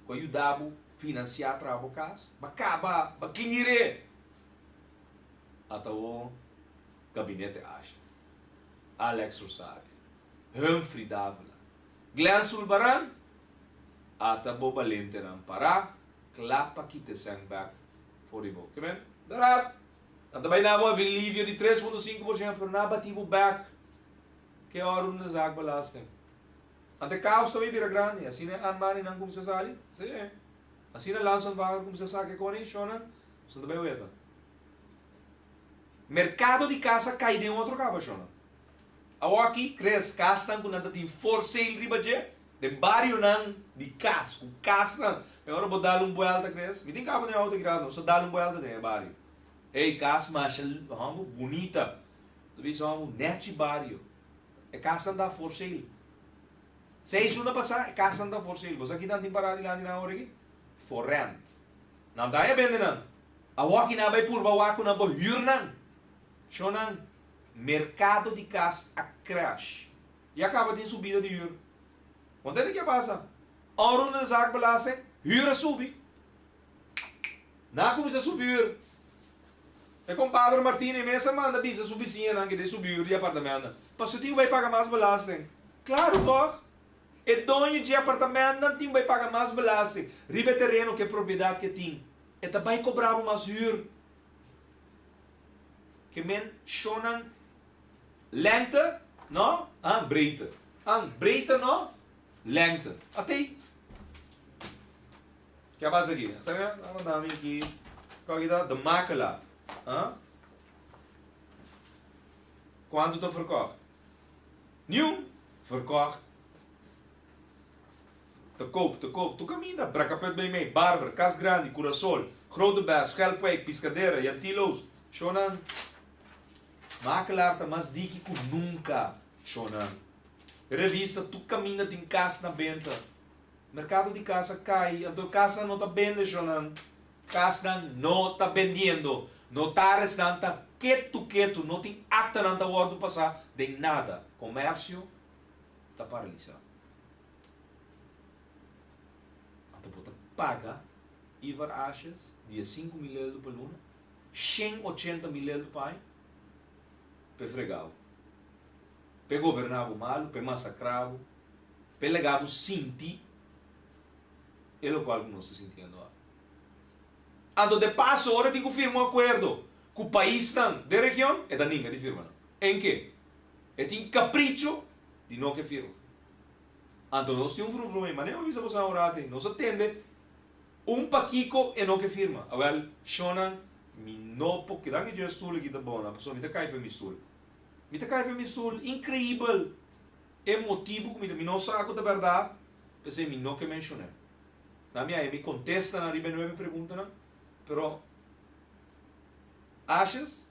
A: ku a yuda bo finansiá traha bo kas, bo a kaba, bo a clear e. Ata awor Gabinete Asjes, Alex Rosario, Humphrey Davila, Glenn Sulbaran, ata bo balentenan pará kla pa kita e sèn bèk For di bo. Ke men? Bèrdat! Nan ta bai na bo alivio di 3.5%, pero nan a bati bo bèk. Ke ora un zaakbelasting. Ante e kaos ta bai bira grandi. Asina e aanmaninan kuminsá sali? Sí. Asina landsontvanger kuminsá saka e koni, shonnan, boso ta bai weta. Merkado di kas a kai den otro kaba, shonnan. Awoki, kres, kasnan ku nan ta tin for sale riba dje, den barionan di kas, ku kasnan, e ora bo dal un buelta, kres, mi tin kaba den outo grandi, nos a dal un buelta den e bario. Ey, kas masha homber bunita. Ta bisa homber, nechi bario. E kasnan ta for sale. Seis luna pasá, e kasnan ta for sale. Bo sa ki nan tin pará dilanti nan awor aki? For rent. Nan ta haña bende nan. Awoki nan a bai purba wak ku nan por hür nan. Shonnan, merkado di kas a crash. Ya kaba tin subida di hür. Bo ntende ke a pasa? Onroerende zaakbelasting, hür a subi. Nan a kuminsá subi hür. E kompadre Martini mes a manda bisa su bisiñanan ke ta subi hür di apartamentonan, pasobra tin ku bai paga mas belasting. Klaru tòg? E doño dje apartamentonan tin ku bai paga mas belasting riba e tereno ku e propiedat ke tin. E ta bai kobra bo mas hür. Ke men shonnan lengte no, ah, breedte. Ah, breedte no, lengte. Atei. Ke a pasa aki? Ta mira, a manda mi aki. Kua aki ta? De makelaar. Ah? Kuantu ta verkocht? Niun. Verkocht. Te koop, te koop. Tur kaminda. Brakaput Meimei, Barber, Kas Grandi, Curasol, Grote Berg, Schelpwijk, Piscadera, Jantiloos. Shownan. Makelaar ta mas diki ku nunka. Shownan. Revista tur kaminda tin kas na benta. Merkado di kas a kai, anto kasnan no ta bende, shownan. Kasnan no ta bendiendo. Notarisnan ta ketu ketu, no tin aktanan ta wòrdu pasá den nada. Komersio ta paralisá. Anto bo ta paga Ivar Asjes 15,000 euro pa luna, 180,000 euro pa aña, p'e frega bo, p'e goberná bo malu, p'e masakrá bo, p'e laga bo sinti e lokual ku nos ta sintiendo awe. Anto de paso ora tin ku firma un akuerdo ku paisnan den region, e ta ninga di firma nan. En ke? E tin kapricho di no ke firma. Anto nos tin un vrum vrum ei. Manera mi a bisa boso un rato ei, nos a tende un pakiko e no ke firma. Awel, shonnan, mi no por keda ku dje stul aki ta bon nan, pasobra mi ta kai for mi stul. Mi ta kai for mi stul. Inkreibel! E motibu ku mi ta, mi no sa ku ta bèrdat, p'esei mi no ke menshon'é. Nan mi a haña mi kontestanan riba e nuebe preguntanan, pero ashes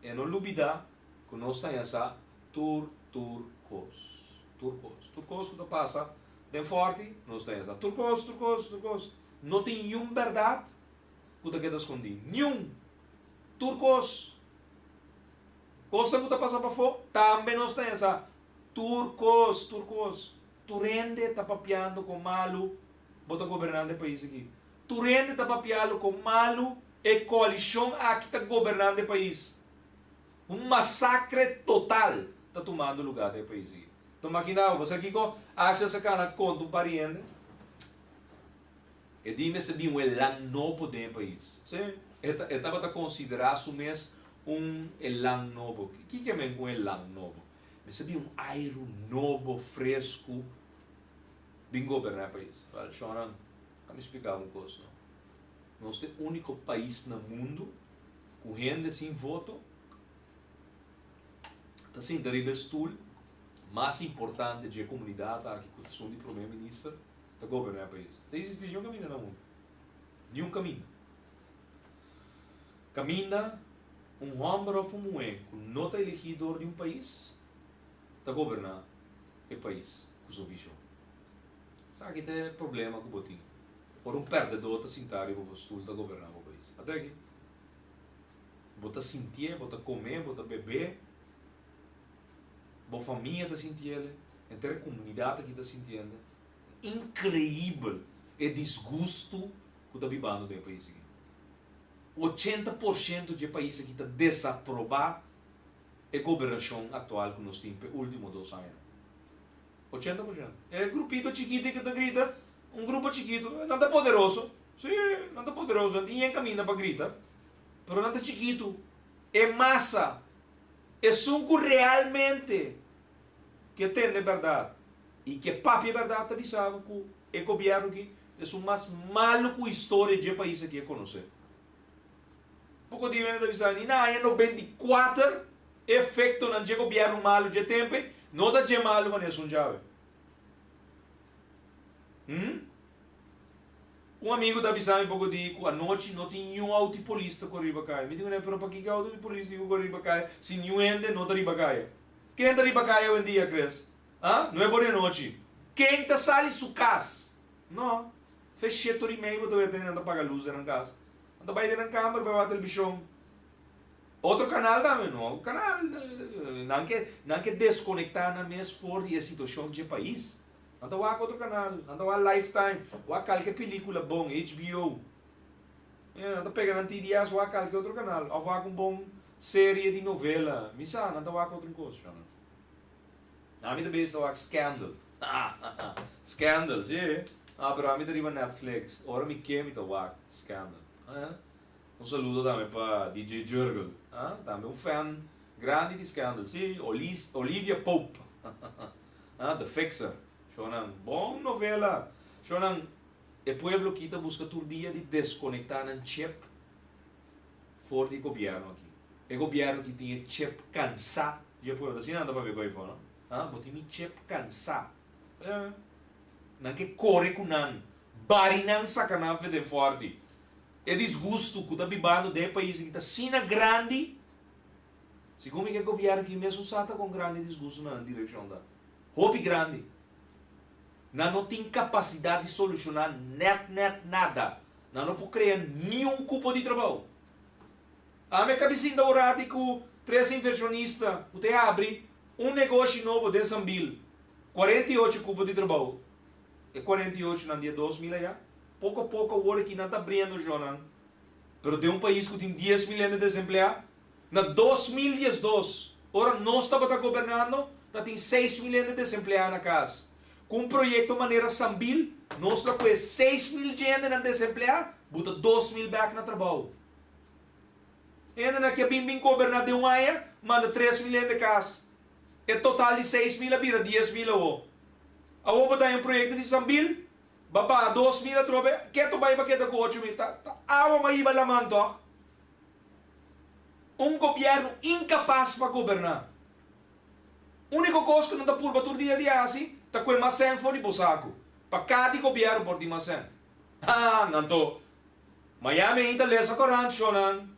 A: e no lubidá ku nos ta haña sa tur tur kos. Tur kos. Tur kos ku ta pasa den Fòrti, nos ta haña sa. Tur kos, tur kos, tur kos. No tin niun bèrdat ku ta keda skondí. Niun! Tur kos. Kosnan ku ta pasa pafó, tambe nos ta haña sa. Tur kos, tur kos. Tur hende ta papiando kon malu bo ta gobernando e pais aki. Tur hende ta papialo kon malu e koalishon aki ta gobernando e pais. Un masakre total ta tumando lugá den e pais aki. Ta makina bo, bo sa kiko Asha sa kana konta un par di hende? E di mester bin un elan nobo den e pais. Sí, e ta e tabata konsiderá su mes un elan nobo. Kiko e men ku un elan nobo? Mester bin un airu nobo, fresku, bin goberná e pais. Wèl, shònan, a mi splika bo un kos, no. Nos ta e úniko pais na mundu ku hende sin voto ta sinta riba e stul mas importante dje komunidat aki ku ta esun di prome minister ta goberná e pais. Ta existi niun kaminda na mundu. Niun kaminda. Kaminda un hòmber òf un muhé ku no ta eligí dor di un pais ta goberná e pais ku su vishon. Esaki ta e problema ku bo tin ora un pèrdedó ta sintá riba bo stul ta goberná bo pais. Ata aki. Bo ta sintié, bo ta komé, bo ta bebé, bo famia ta sintiele, henter e komunidat aki ta sintiende. Inkreibel e disgustu ku ta bibando den e pais aki. 80% dje pais aki ta desaprobá e gobernashon aktual ku nos tin p'e último dos añanan. 80%. E grupito chikito ku ta grita, un grupo chikito, nan ta poderoso. Sí, nan ta poderoso, nan tin yen kaminda pa grita, pero nan ta chikitu. E masa, esun ku realmente ke tende bèrdat i ke papia bèrdat ta bisa bo ku e gobièrnu aki ta esun mas malu ku historia dje pais aki a konosé. Poko di hende ta bisa ni na aña 94 e efektonan dje gobièrnu malu dje tempu ei no ta dje malu manera esun djawe. Hm? Un amigu ta bisa mi poko di ku anochi no tin niun auto di polis ta kore riba kaya. Mi di kuné, pero pakiko auto di polis tin ku kore riba kaya si niun hende no ta riba kaya? Ken ta riba kaya awendia, Chris? Ha? Nuebe ora di anochi. Ken ta sali su kas? No. Fe shete ora i mei bo ta wete nan ta paga lus den nan kas. Nan ta bai den nan kamber bai wak televishon. Otro kanal tambe? No. Kanal, nan ke, nan ke deskonektá nan mes for di e situashon dje pais. Nan ta wak otro kanal, nan ta wak Lifetime, wak kalke pelikula bon, HBO. Yeah, nan ta pega nan TDS wak kalke otro kanal, of wak un bon serie di novela. Mi sa, nan ta wak otro kos, shona. Ami ta bezig ta wak Scandal. Scandal, si. Ah, pero ami ta riba Netflix. Ora mi ke mi ta wak Scandal. Eh? Un saludo tambe pa DJ Jurgel. Ah, tambe un fan grandi di Scandal. Si, Olis, Olivia Pope. Ah, The Fixer. Shownan, bon novela. Shownan, e pueblo ki ta buska tur dia di desconecta nan chip for di e gobierno aki. E gobierno ki tin e chip cansa di e pueblo. Asina nan ta papia cu ayfo, no? Ah, bo tin mi chip cansa. Eh, nan ke core cu nan, bari nan saca nan fe den forti. E disgusto cu ta bibando den e pais aki ta asina grandi. Segun mi ke gobièrnu ki mesun sa ta kon grandi disgustu na nan direkshon ta. Hopi grandi. Nan no tin kapasidat di solushoná nèt nèt nada. Nan no por krea niun kupo di trabou. Ami a kabi sinta un rati ku tres invershonista ku ta habri un negoshi nobo den Sambil. 48 kupo di trabou. E 48 nan di e 2000 ayá. Poko poko awor aki nan ta abriendo shònan. Pero den un pais ku tin 10,000 hende desempleá, Na 2012, ora nos tabata gobernando, ta tin 6000 hende desempleá na kas. Ku un proyekto manera Sambil, nos lo kue 6000 dje hendenan desempleá, buta 2000 bèk na trabou. Hendenan ke bin bin goberná den un aña, manda 3000 hende kas. E total di 6000 a bira 10,000 awor. Awor bo ta haña un proyekto di Sambil, bo a baha 2000 atrobe, ketu bai bo a keda ku 8000. Ta ta awa m'a hiba laman tòg? Un gobièrnu inkapas pa goberná. Úniko kos ku nan ta purba tur dia di hasi ta kue mas sèn for di bo saku. Pa kada di gobièrnu por tin mas sèn. Ha, nan to. Miami ainda ta lesa korant, shownan.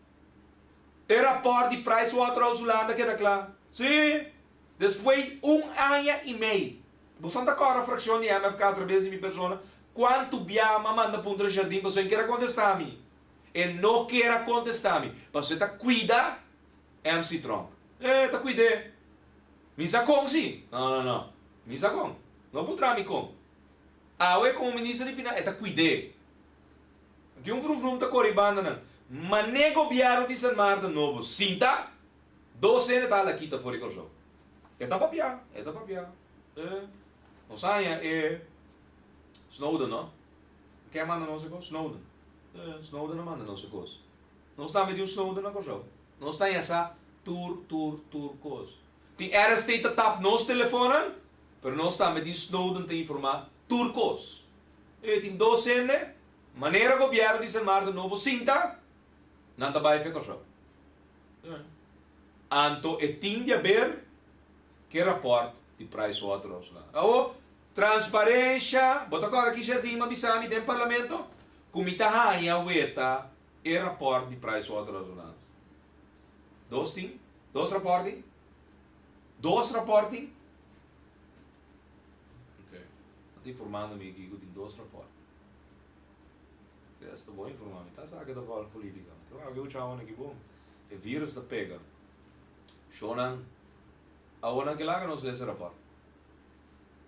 A: E rapòrt di Price Waterhouse Hulanda keda kla. Sí! Despues un aña i mei. Bosan ta kòrda frakshon di MFK atrabes di mi persona kuantu bia m'a manda puntra Jardín pasobra e kier a kontestá mi. E no kier a kontestá mi pasobra e ta kuida MC Tromp. E ta kuid'é. Mi sa kon sí. No, no, no. Mi sa kon. No puntra mi kon. Awe komo minister di Finansa e ta kuid'é. Tin un vrum vrum ta kore bandanan. Mané gobièrnu di San Martin nobo sinta, dos hende ta hala kita for di Kòrsou. E ta papia, e ta papia. E, nos haña e Snowden no. Ken a manda nos e kos? Snowden. E, Snowden a manda nos e kos. Nos tambe tin un Snowden na Kòrsou. Nos ta haña sa tur, tur, tur kos. Tin RST ta tap nos telefonnan, pero nos tambe tin Snowden ta informá tur kos. E tin dos hende, manera gobièrnu di San Martin nobo sinta, nan ta bai fe Kòrsou. Anto e tin di haber ke rapòrt di Pricewaterhouse nan. Awo, transparensha, bo ta kòrda ki Jardim a bisa mi den parlamento? Ku mi ta haña weta e rapòrt di Pricewaterhouse nan. Dos tin? Dos rapòrt tin? Dos rapòrt tin? Ok. Nan ta informando mi aki ku tin dos rapòrt. Esta bon informá mi. Ta sa ke ta vòlg polítika. Mi ta wak e uchawan aki bon. E virus ta pega. Shownan, awor nan ke laga nos lesa e rapòrt?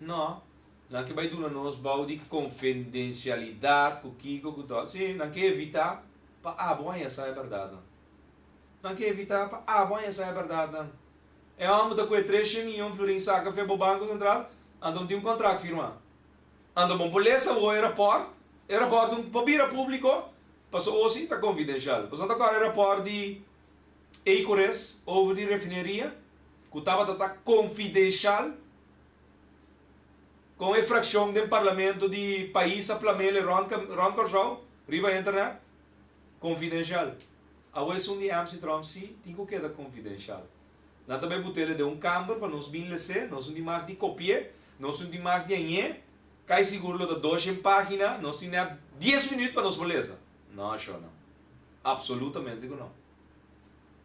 A: No. Nan ke bai duna nos bou di konfidensialidat ku kiko ku tòg. Sí, nan ke evitá pa abo haña sa e bèrdatnan. Nan ke evitá pa abo haña sa e bèrdatnan. E hòmber ta kue 300 miyon florin saka fe bo Banko Sentral, anto no tin un kontrakt firmá. Anto bo por lesa awor e rapòrt, e rapòrt no por bira públiko, pasobra osi ta konfidenshal. Pasobra ta kòrda e rapòrt di Ecorys over di refineria ku tabata ta konfidenshal, kon e frakshon den parlamento di pais a plam'el rònt rònt Kòrsou riba internet, konfidenshal. Awor esun di MC Trump si tin ku keda konfidenshal. Nan ta bai but'el den un kamber pa nos bin les'é, nos no tin mag di kopi'é, nos no tin mag di hañ'é, kai sigur lo ta doshen página, nos tin nèt dies minüt pa nos por lesa. No, sho no. Apsolutamente ku no.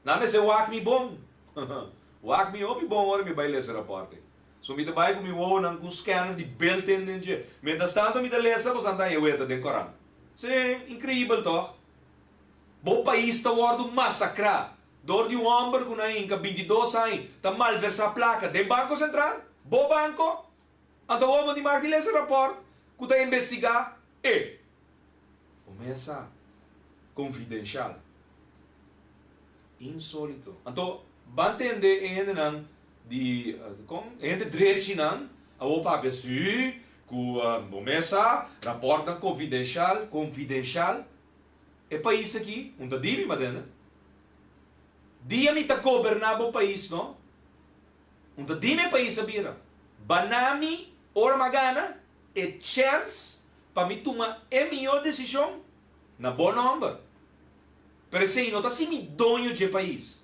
A: Nan mester wak mi bon. Wak mi hopi bon ora mi bai lesa rapòrt ei. So mi ta bai ku mi wowonan ku un scanner di built-in den dje. Mientras tanto mi ta lesa, boso ta haña weta den korant. Sí, inkreibel tòg? Bo pais ta wòrdu masakrá dor di un hòmber ku na hinka 22 aña ta malversá plaka den Banko Sentral, bo banko. Anto awor bo tin mag di lesa rapòrt ku ta investigá e. Bo mesa konfidenshal. Insólito. Anto ban tende e hendenan di, kon? E hende drechinan awor papia sí ku bo mesa rapòrtnan konfidenshal, konfidenshal. E pais aki, un ta di mi badende. Dia mi ta goberná bo pais no, un ta di mi e pais a bira. Baná mi ora mi a gana e chèns pa mi tuma e mihó desishon na bo nòmber. Pero esei no ta si mi doño dje pais.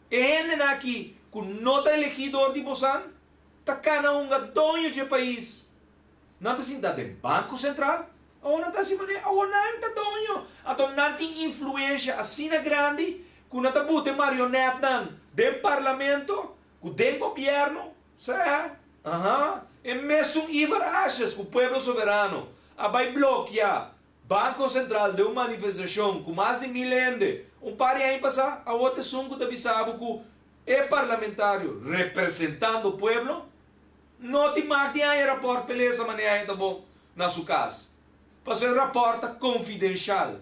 A: E hendenan aki ku no ta elegí dor di bosan ta kana hunga doño dje pais. Nan ta sinta den Banko Sentral, awor nan ta hasi manera awor nan ta doño. Anto nan tin influensha asina grandi ku nan ta buta e marionètnan den parlamento, ku den gobièrnu. Sa, aha, e mesun Ivar Asjes ku Pueblo Soberano a bai blokia Banko Sentral den un manifestashon ku mas di mil hende un par di aña pasá, awor ta esun ku ta bisa bo ku e parlamentario representando pueblo No tin mag di haña rapòrt p'e lesa manera haña ta bon na su kas, pasobra e rapòrt ta konfidenshal.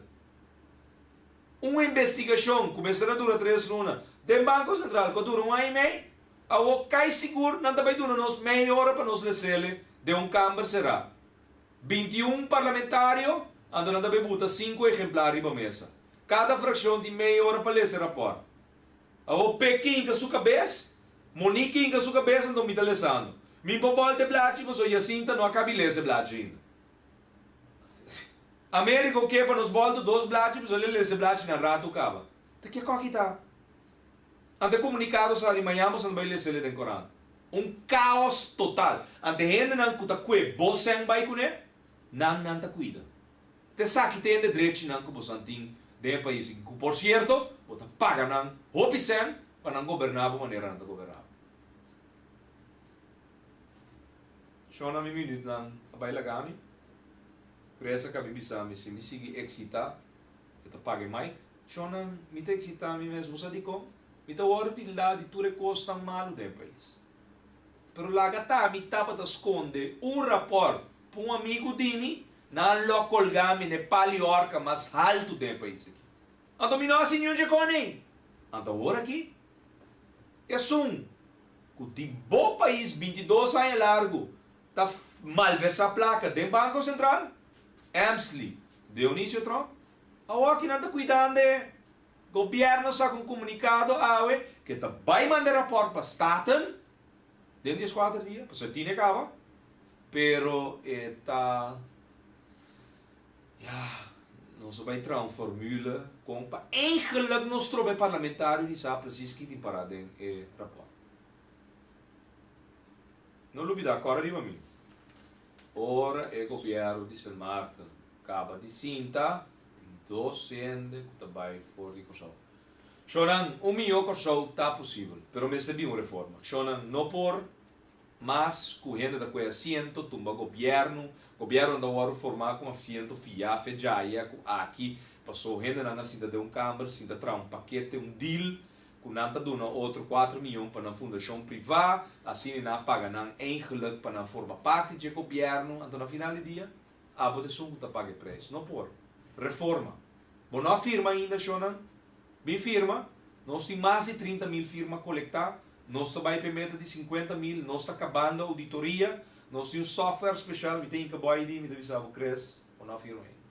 A: Un investigashon ku mester a dura tres luna den Banko Sentral ku a dura un aña i mei, awor kai sigur nan ta bai duna nos mei ora pa nos les'el den un kamber será. 21 parlamentario, anto nan ta bai buta sinku ehemplar riba mesa. Kada frakshon tin mei ora pa lesa e rapòrt. Awor P'e kinka su kabes, Monique kinka su kabes anto mi ta lesando. Mi por bòlta e blachi pasobra Jacinta no a kabi lesa e blachi ainda. Americo ke pa nos bòlta dos blachi pasobra el a lesa e blachi na ratu kaba. Ta ke kòki ta? Anto e komunikado sali mañan boso ta bai les'el den korant. Un kaos total. Anto e hendenan ku ta kue bo sèn bai kuné, nan nan ta kuida. Ta esaki ta hende drechinan ku bosan tin den e pais aki, ku por sierto bo ta paga nan hopi sèn pa nan goberná bo manera nan ta goberná bo. Shona mi minütnan a bai laga mi. Chris a kabi bisa mi si mi sigui eksitá E ta paga e mic. Shonnan, mi ta eksitá mi mes. Bo sa dikon? Mi ta wòrdu tildá di tur e kosnan malu den e pais. Pero laga ta mi tabata skonde un rapòrt pa un amigu di mi, nan lo a kolgá mi na e pal i òrka mas haltu den e pais aki. Anto mi no hasi niun dje kòne! Anto awor aki, esun ku di bo pais 22 aña largu ta malversá plaka den Banko Sentral, Emsley Dionisio Tromp, Awor nan ta kuidando e Gobierno saka un komunikado awe ke ta bai manda e rapòrt pa Staten den dieskuater dia, pasobra e tine kaba, pero e ta ya nos a bai traha un formule kon pa eigenlik nos troba e parlamentario di sa presis ki tin pará den e rapòrt. No lubidá, kòrda riba mi. Ora e gobièrnu di Sint Maarten kaba di sinta, tin dos hende ku ta bai for di Kòrsou. Shownan, un mihó Kòrsou ta posibel, pero mester bin un reforma. Shownan, no por mas ku hende ta kue asiento, tumba gobièrnu, gobièrnunan ta wòrdu formá ku asiento fiá, fedjaya, ku aki, pasó hendenan a sinta den un kamber, sinta traha un pakete, un deal, ku nan ta duna otro kuater miyon pa nan fundashon privá, asina nan a paga nan eigenlik pa nan forma parti dje gobièrnu, anto na final di dia, abo ta esun ku ta paga e preis. No por. Reforma. Bo no a firma ainda, shonnan? Bin firma. Nos tin mas di 30.000 firma kolektá. Nos ta bai pa e meta di 50.000. Nos ta kabando ouditoria. Nos tin un software speshal. Mi ta hinka bo ID, mi ta bisa bo, Chris, bo no a firma ainda.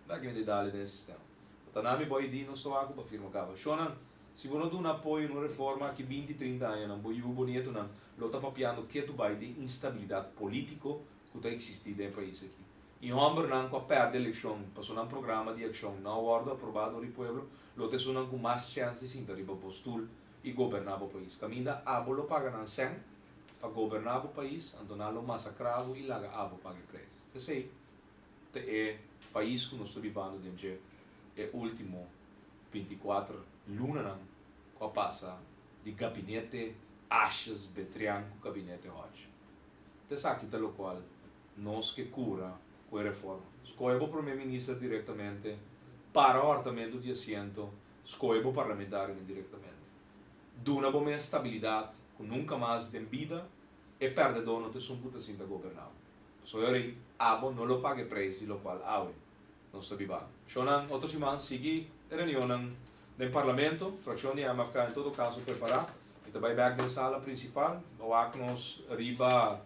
A: Daki mi ta dale den e sistema. Bo ta na mi bo ID, nos ta wak ku bo a firma kaba. Shonnan, Si bo no duna apoyo na un reforma aki 20, 30 añanan, bo yu, bo nietonan lo ta papiando ketu bai den instabilidat politico ku ta eksistí den e pais aki. I hòmbernan ku a pèrdè elekshon pasobra nan programa di akshon no a wòrdu aprobá dor di pueblo lo ta esunnan ku mas chèns di sinta riba bo stul i goberná bo pais. Kaminda abo lo paga nan sèn pa goberná bo pais, anto nan lo masakrá bo i laga abo paga e preis. T'esei ta e pais ku nos ta bibando den dje e último 24 lunanan ku a pasa di gabinete Asjes Betrian ku gabinete Hodge. Ta esaki ta lokual nos ke kura ku e reforma. Skohe bo prome minister direktamente, para hòrtamentu di asiento, skohe bo parlamentarionan direktamente. Duna bo mes stabilidat ku nunka mas den bida e pèrdedó no ta esun ku ta sinta goberná bo. Pasobra e ora ei abo no lo paga e preis di lokual awe nos ta biba. Shownan otro siman sigui e reunionnan den Parlamento. Fraccion di MFK en todo caso prepara y ta bay bek den sala principal. Bo wak nos riba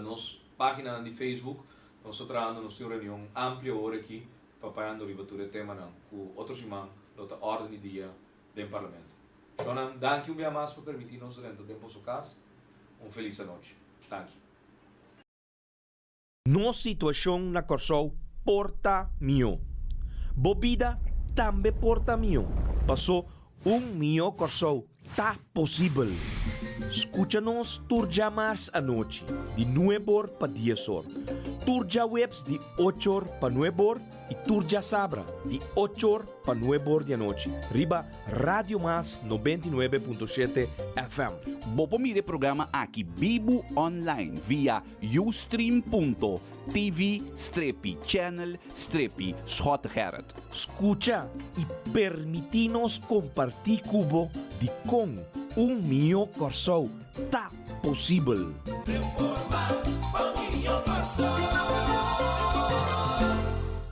A: nos paginanan di Facebook. Nos ta trahando, nos tin un reunion amplio awor aki papayando riba tur e temanan cu otro siman lo ta orden di dia den Parlamento. Shownan, danki un bia mas pa permiti nos drenta den boso cas. Un feliz anochi. Danki.
D: Nos situashon na Kòrsou por ta mihó. Bo bida tambe por ta mihó, pasó un mihó Kòrsou ta posibel. Skucha nos tur djamars anochi di nueb'or pa dies'or, tur djaweps di och'or pa nueb'or i tur djasabra di och'or pa nueb'or di anochi riba Radio Mas 99.7 FM.
B: Bo por mira e programa aki bibu online via ustream.tv strepi channel strepi Schottegerrit.
D: Skucha i permití nos kompartí ku bo dikon un mihó Kòrsou ta posibel.
C: Reforma pa mihó Kòrsou.